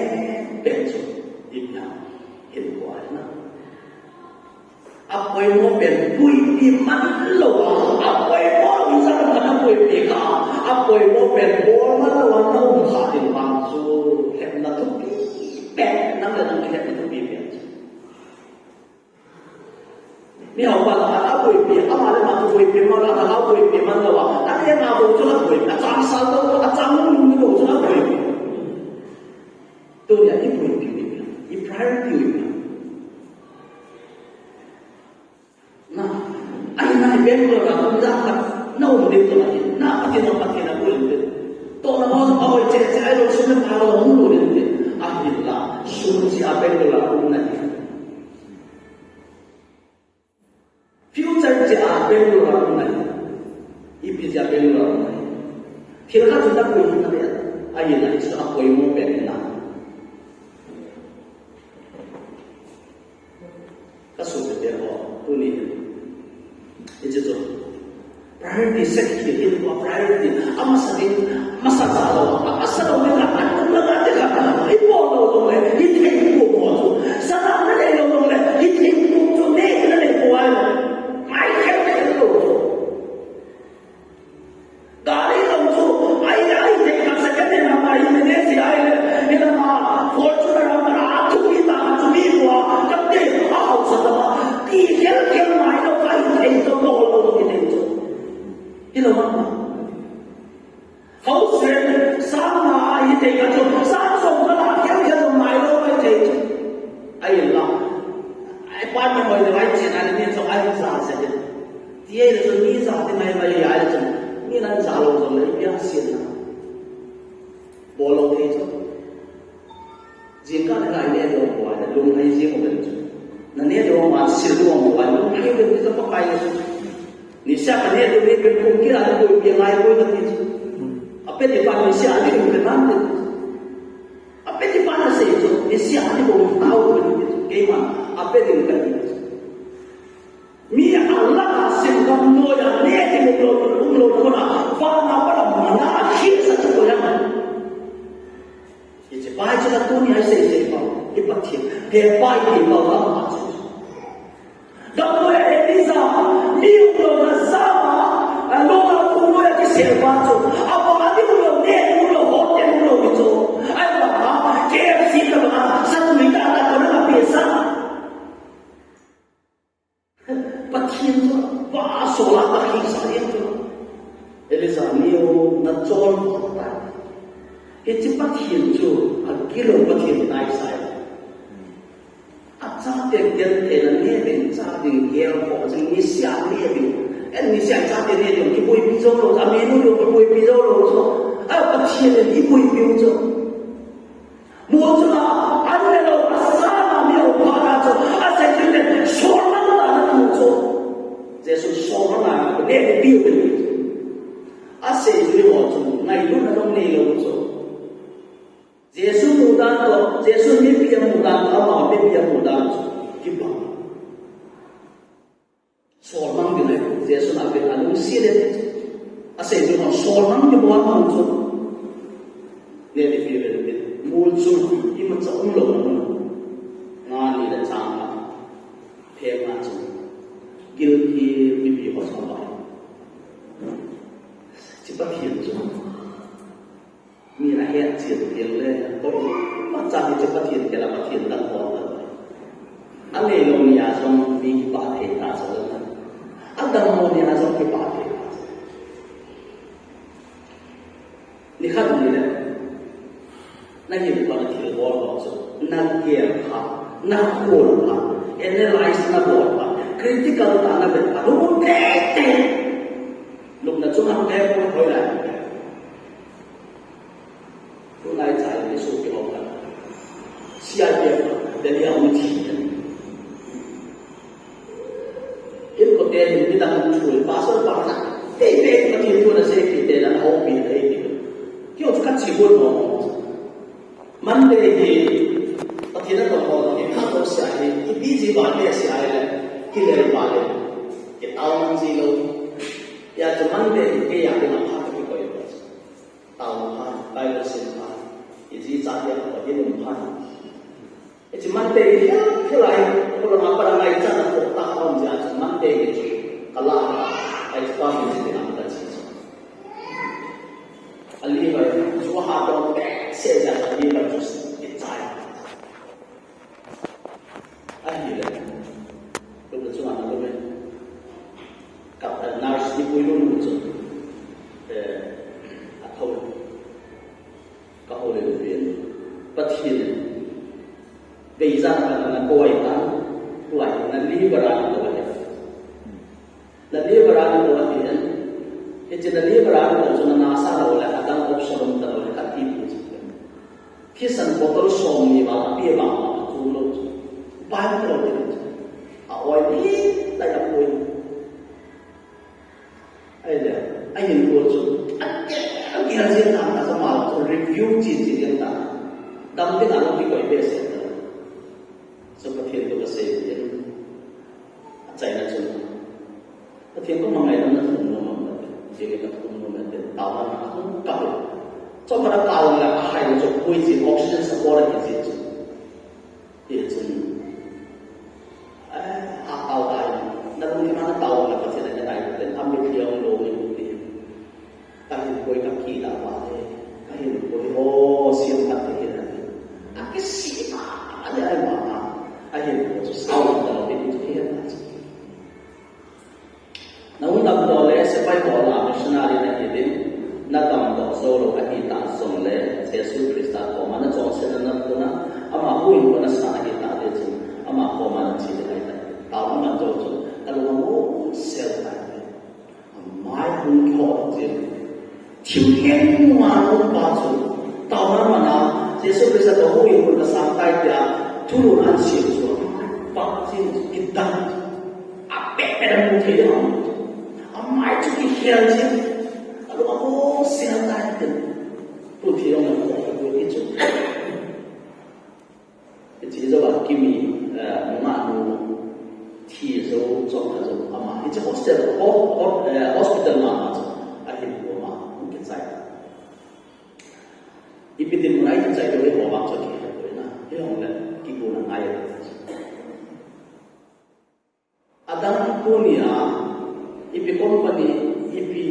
pen chu, ipi ham, hin kua na. A poimo pen, puipi man lou a, a poimo in sa man a puipi kha, a poimo pen, bol man lou a, na um kha ding bang chu, hepna thupi pen, nang le nang hepna thupi pen chu. Mi hao pa la, a boipi, ama le ama chu boipi man la, a boipi man lou a. A le ama bou chu a boipi, a chang sal lou, a chang lung lung bou chu a boipi. Tunia i boipi, i priority. Na, ahi na, i Bangalore a, na, na um ding to, na, Pathen, na, Pathen a boipi. To na ho, a hoi che, che, ai lo, sum le pa lo, hung lo ding te. Ahinla, sum che a Bangalore a um na. Future che a Bangalore a um na. Ipi che a Bangalore a um na. Thil khat chu na pui na le. Ahinla, hichu a poimo pen na. Ka sopite ho, tuni. Hiche chu. Priority set hi, hi, priority. Amasa ding, masa cha lou, amasa lou ni kha, anung langa te kha, ibol lou lou le, hithei pu mo chu. Sana na nei lou lou le, hithei pu chu ne, na nei pu ai. Mai khe khe lou chu. Gari lou chu, ai, ai, te kha second hand a mai, ne ne si ai le, ne na ma, Fortuner a ma, a chu mi ta, a chu mi pu a, ka te, a hausa ta ma, ti khel khel mai lou, ai, hithei chu, bol lou, hithei chu. Hilou ma. House rent, sang nga hi te ka chu, sang song ka la, khel khel mai lou mai te chu. Ai la. Ai pa ni hoi le, ai chen ai ni chu, ai za se de. Ti ai le chu, ni za te mai mai ai le chu. Ni nan za lou lou le, pia sien na. Bol lou te chu. Jingkah na ngai ne dong boi, na lunghai jing u ben chu. Na ne dong ma sil dong boi, lunghai u ben chu Pakai ne chu. Niseh a ka ne dong ne ben kum kila na boi pia ngai boi na ti chu. A pe ti pa niseh a ni u ben nan ti. A pe ti pa na sei chu, niseh a ni boi tao ben ti chu. Keima, a pe ding ka ti chu. Mi a la a sim gam noi a ne ti mu lo, um lo, lo na, va na pa la ma na, a khi sa chu ko ya. Hiche pa hiche la tuni a i sei sei pa, i Pathen, he pa i thei pa u lam pa chu. Gam noi a Elijah, mi umlou na sa ma, a lou na tu noi a kisel pa chu. A pa ni umlou, ne umlou, hotel umlou hi chu. Ai pa, K F C Pathen chu, va sola Pathen sa ding chu. Elijah neo, nachol tai. Hiche Pathen chu, agil lou Pathen nai sai. Achate gentheina nei ding, cha ding gel ko, jing niseh nei ding. En niseh chate nei ding, kiboipi jou lou, aminu lou, kiboipi jou lou chu. A Pathen in eiboipiu chu. Mo chunga, an le lou, asana mi o pa ka chu, asei chu te, sol mang ta na tu chu. Jesu sol mang na, ne ne piu piu chu. Asei chu mo chu, ngailutna jong nei lou chu. Jesu mu dan toh, Jesu mipi amu dan toh, ama mipi amu dan chu. Kibang. Sol mang ding ahi, Jesu na pen alungset le. Asei chu sol mang ding bol mang chu. Ne ni pi ven pen. Mul chu imacha um lou na mun. Nga ni le chang a. Phem nga chu. Gilpi mipi ho sa ba. Hiche Pathen chu. Mi ahet chil pen le, koimacha hiche Pathen kila Pathen dang bol ta. Anei lou ni a jong mi kipah thei ta chu. Adang lou ni a jong kipah thei ta chu. Nikhat ni le, na hin pa na thil bol bol chu, na gel pha, na khol pha, analyze na bol pha, critical ta na vet pha, lungmong tei tei. Lupna chunga te ko hoi lai. Tulai chai ni su ki hong ka. C I P F, Delhi a hung thi. Kin ko te ni midang thui, pastor pa na. Te te ko thi tu na se ki te na ho pi na e ki. Ki o ka chi ko no. Monday hi, Pathen a tong ho, hi kha to sia hi, hi busy ba le sia hi le, hi le ba le. Hi tao man ji lo. Ya chu Monday hi ke ya ke na pha ke ko yo. Tao pha, Bible sim pha. Hi ji cha ya ko hi lum pha. Hi chu Monday hi, hi lai, ko la ma pa la ngai cha na ko ta hom ja chu Monday hi chu. Ka la ha, ai chu pa mi ji na ka chi. A liver chu ha dong behseh jeh a liver chu kichai. Ahile, lupna chunga na lumen. Ka, eh, nurse ni pui lum chu, eh, a thou. Ka houlim pen. Pathen in. Beijing a na koi ta. Tua na liver a na koi. Na liver a na koi ti den. Hiche na liver a na koi chu na nasa lou le, adang option um ta lou le, ka ti pu chu. Thisan bottle som ni val a pi vang a chu lou chu. Pai lou ti chu. A oi ni ta ya poi. Ahile, ahin ko chu, a ke, a ke jeng ta, ta ma ko review chi chi jeng ta. Dam te na lo ki koi behseh ta. So Pathen to ka sei jeng. Achaina chu. Pathen ko ma ngai dam na thum no ma. Jeng ka thum no ma te. Ta ma na thum ka. Cho ma na ka la a hai cho pui chi oxygen support a chi chi. Hichun, eh, a tao tai. Na lung ni ma na tao na Pathen a na tai, Pathen a mit liang lo ni ti. Ka hin koi ka ki da pa te. Ka hin koi ho siam ka te hin. A ki si ma, a ni ai ma. A hin ko chu sao da lo ni ti hin. Na hung damdoh le sepai ho lah a missionary na hi ding, na damdoh jou lou ahi ta jongle, Jesu Christa koma na chonsetna na puna, ama huhhingpu na san ahi ta ding chun, ama koma na che ding ahi tai. Tao na man jou chun, ka lung a mo sel tai. Amai hung tho chun. Thim heng nunga um pa chu, taona mana, Jesu Christa toh huhhingpu kasang tai tia, thulhuhna ahin sem chu, pa chu kidang, apeh peh a mu thei ding, amai chu kikhel chu, alung amu sel tai tin, pu thi long na ko, pu thi chu. Hiche jou a kimi, eh, nungah nu thi jou, chomkhat jou ama. Hiche hostel, ho-, ho-, eh, hospital mama chu ahin koma, hung kichai. Ipi dinmun a kichai lou, eiho vang chu kihe poi na. Hijongle, kigona ngai. Adang tunia, ipi company, ipi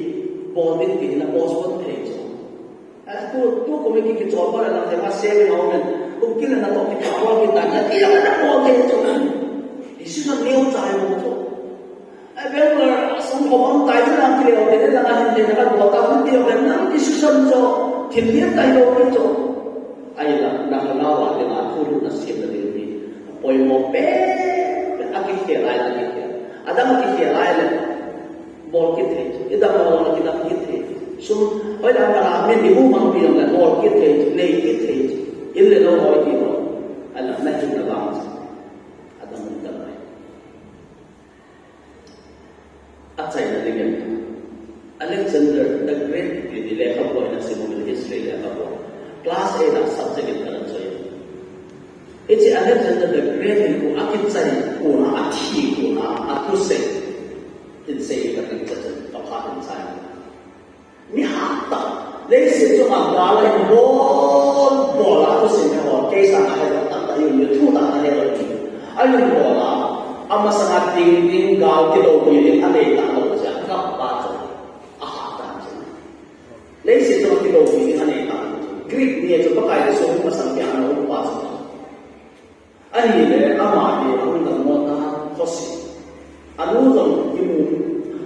bol ding ti na postpone thei chu. Eh, tu, tu committee kichol pa la na thei ma se ni ma umen. Kum kila na to ki ka bol ki ta na ti la na bol thei chu. Decision neo chai mo chu. A Bangalore a sung ho bang tai na ki leo te na hin te na ka bo ta hun te na ki su san jo. Thil ni tai lo ki jo. Ai la na ka na wa te na thu lu na sim na de ni. Poimo pe pe a ki ke lai na ki ke. A dang ki ke lai le. Bol ki thei. I dang bol ki dang ki thei. Sum hoi la na la mi ni u mang pi le bol ki thei. Nei ki thei. In le lo hoi ki lo. Ai la na hin na bang. A dang mun ta lai. A chaina dingin Alexander the Great ti lekhabu a hin a sim uvin, history lekhabu. Class eight a subject in kalan choi. Hiche Alexander the Great in kona a kichai, kona a thi, kona a thusei. Hin sei ka ding cha cha ka pha hin chai. Mi hat tah, leiset chunga gal a hin bol bol a thusei ho, kei sanga he lo tah tah, i um thu tah tah he lo. A hin bol a, amasanga ding ding gal kilopi ding anei tah lou jeh a, kap pa chu, a hat tah chu. Leiset chunga kilopi ding anei tah lou chu. Greek ni chu Pakai le sung masang pia na um pa chu. Ahile, ama hi a hung dam mo ta, khosi. Anu jong kimu,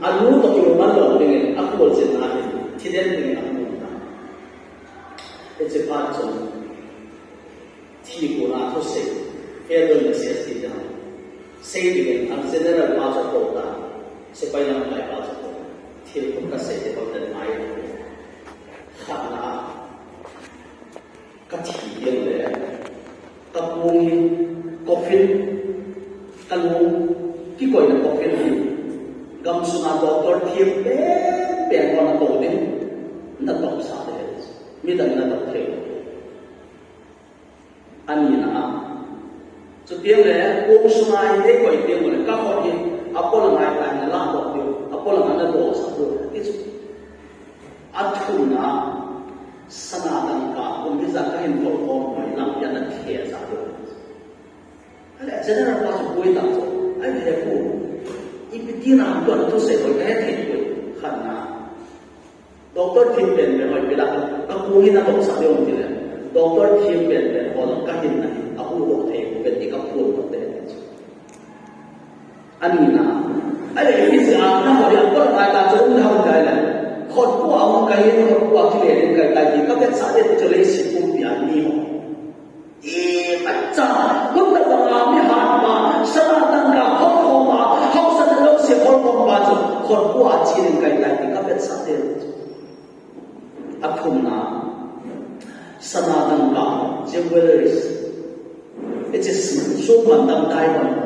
anu toh kimu man lou dingin, a kol chen na hin, thiden dingin a hung ta. Hiche pa chun, thi kona thusei, farewell message ti ta. Sei dingin, a general pa chu a kou ta, sepai lamkai pa chu a kou ta. Thil khut kasei te bang den mai. Khatna, ka thi ding le, ka kong hi coffin, ka lung kikoina coffin hi, gamsunga doctor thiam pen pen ho na kou ding, na topsah le, midang na top thei. Anina a. Chuteng le, kong sunga hi nei koi teng le, ka khut hi, a polang a tai na la doh diu, a polang a na doh sah diu, ti chu. A thumna, sana dangka, kum hijat ka hin bol khom hoi lam, ya na thei sa diu. Ale, general pa chu boi ta chu, ai le ku, ipi ti na, tu thusei hoi ka he thei boi, khatna. Doctor thiam pen pen hoi pila, ka kong hi na topsah diu ti le. Doctor thiam pen pen ho jong ka hinna hi, a huhdoh thei, pen ti ka phon doh te. Anina. Ai le, hiche a, na ho dia, kol tai ta chu um na ho tai le. Khut kua um kai, khut kua kile ding kai tai ti, ka vetsah de chu leiset pumpi a mi ho. Imacha, gupta banga mi hatpa, sana dangka holkhom a, haosa na lou se holkhom pa chu, khut kua a che ding kai tai ti ka vetsah de. A thumna, sana dangka, jewelries. Hiche sum, sum mantam diamond.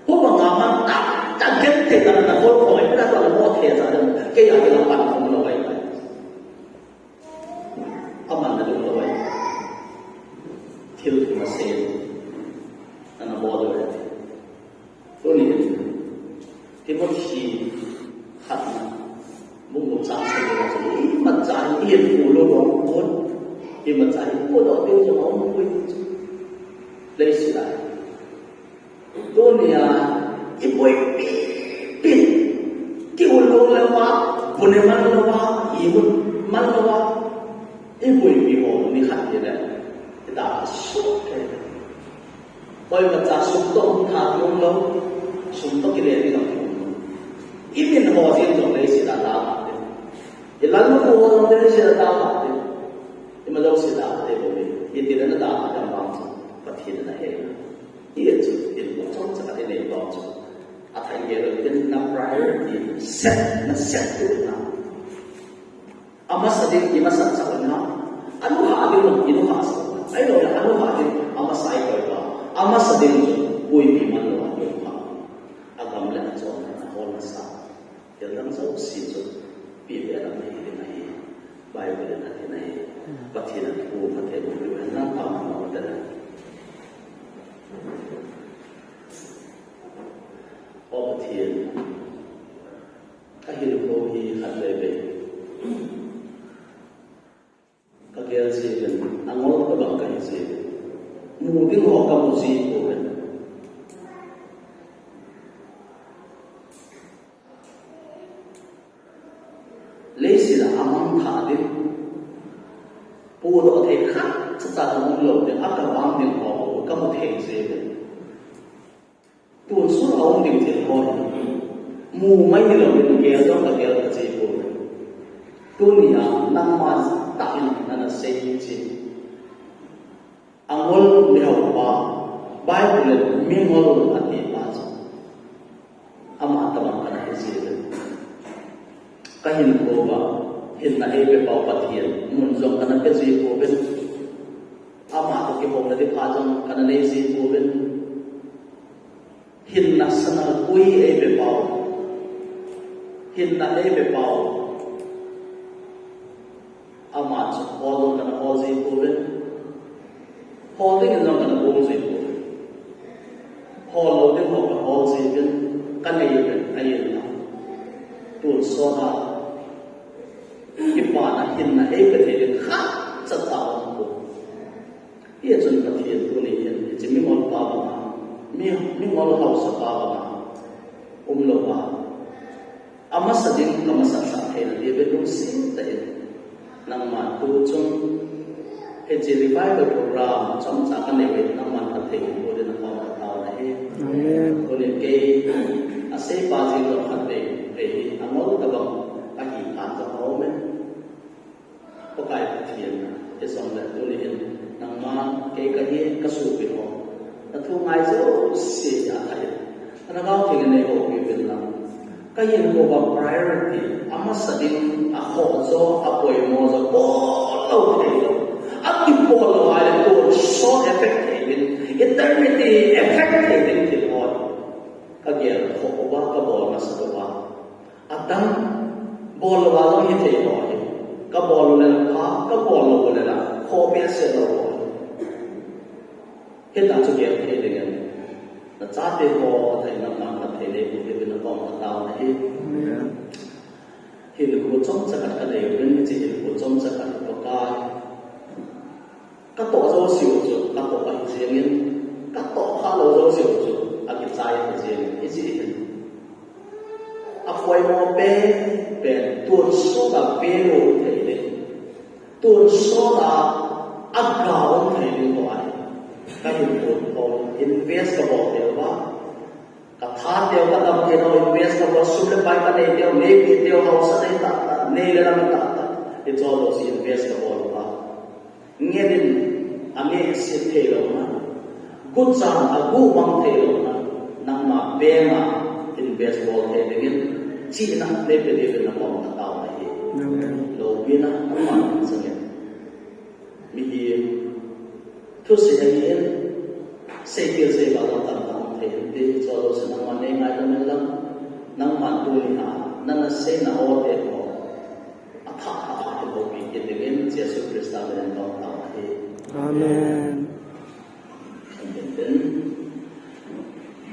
Hubanga mantam, ta genthei tah a na holkhom, ipi na toh na mo thei sa de, kei a kei la pan khom lou ai. Aman na lung lou ai. Thil thum asei. Ana bol lou ai. Tuni in. Timothy khatna. Bung gup chang sagi na chu. Imacha hi i pu lou bang pon. Imacha hi pu lou ding chu aum poi ti chu. Leiset a. Tunia, i boipi pi, ki ulung lama, pune man lama, i mun man lama, i boipi ho ni khat ni le, i ta suk ke. Boipi cha suk to tha lung lo, suk to ki le ni lo. I min ho jin to le si da ta. I lal mu ho to le si da ta. I ma lo si da te bo ni. I ti le na da ta bang. Pathen na he. Hichu, in chomcha khat inei bang chu. Athai gei lou in na priority set, na set tu na. Amasa ding, imasa cha na. Anu ha ding, inu ha sa. Ahilou le, anu ha ding, amasa i koi ba. Amasa ding chu, puipi man lou a ding ba. Agam le achom na hol na sa. Thil dang jouse chu, pi ve lam na hi ding ahi, Bible in a ding ahi, Pathen a thu phatthei boh peh hen lang pha ma ma te le. O Pathen, ka hinkho hi khat veve. Ka gel jeh in, angol tobang ka hi jeh in. Mu ding ho ka mu ji pouvin. Leiset a amang tha ding. Pudoh thei khat cha cha ka mu lou ding, a ka vang ding ho ka mu thei jeh in. Tun sun a um ding thil ho hi. Mu mai ni lo in gel jong ka gel ka chi ko. Tunia nangma tah in nana sei chi. Angol mihaupa, Bible in mingol ati pa chu. Ama tabang kana hi ji le. Ka hinkho uva, hinna eipe pau Pathen, mun jong kana pe ji pouvin. Ama toh kihouna ding pha jong kana nei ji pouvin. Hinna sana gui eipe pau. Hinna eipe pau. Ama chu hol jong kana hol ji pouvin. Hol ding in jong kana bol ji pouvin. Hol lou ding ho kana hol ji uvin. Ka nei uvin, ahin la. Tun sot a. Kipana hinna eipe thei ding khat cha ta um ko. Hichun Pathen tuni hin, hiche mingol pa banga, mi, mingol haosa pa banga, um louva. Amasa ding, ka masat sah theina diuvin lungset tah in. Nangma tu chung, hiche revival program, chomcha ka nei uva, nangman phatthei boh dingin nakoma ka taona ahi. Amen. Tuni kei, asei pa jing jong khat vei, vei hi, angol tabang, ahi khan jong aume. Pakai Pathen, hijongle tuni hin nangma kei kahi kasopi ho. Nathu ngai jouse a kahi. Ana gao thei nei houpi uvin lang. Ka hinkho uva priority, amasa ding, akhoh jo, apoimo jo, bol lou thei lou. Akibol lou ahile tonsot effect thei uvin. Eternity effect thei uvin thil ho. Ka gel khoh uva, ka bol masa uva. Adang bol louva jong hithei lou ahi. Ka bol le la pha, ka bol lou le la khoh behseh lou ahi. Hitia chu gel thei ding ahi. Nachate ho, athei nangman phatthei nei boh dingin nakoma ka taona ahi. Amen. Hinkho chomcha khat ka nei uvin, hiche hinkho chomcha khat hi Pakai. Ka toh jouse u chu, ka toh ahi jengin, ka toh kha lou jouse u chu, akichai ahi jengin, hiche hin. Apoimo pen, pen, tonsot a value thei ding. Tonsot a, agao thei ding ho ahi. Ka hinkho, invest ka bol thei uva. Ka tha teu, ka dam teu, invest ka bol, sum le pai ka nei teu, neipe teu, haosa nei tah tah, nei le lam tah tah. Hiche jouse invest ka bol uva. Ngen in, aneh set thei louna. Guchan, agu mang thei louna. Nangma bank a invest bol thei dingin. Chihna neipe diuvin nakoma ka taona ahi. Amen. Loupina, nangma sangin. Mihem, thusei ahin, seipeh seival jong tamtah um thei inte, hiche jouse nangman nei ngaidam in lang, nangman tunia, nana seina ho te ho, athah thah a eihoupi kit dingin, Jesu Christa min in kahin taona ahi. Amen. Amen.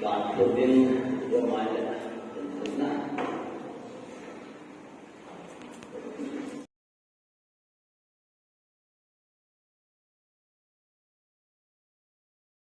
Ban thot ding.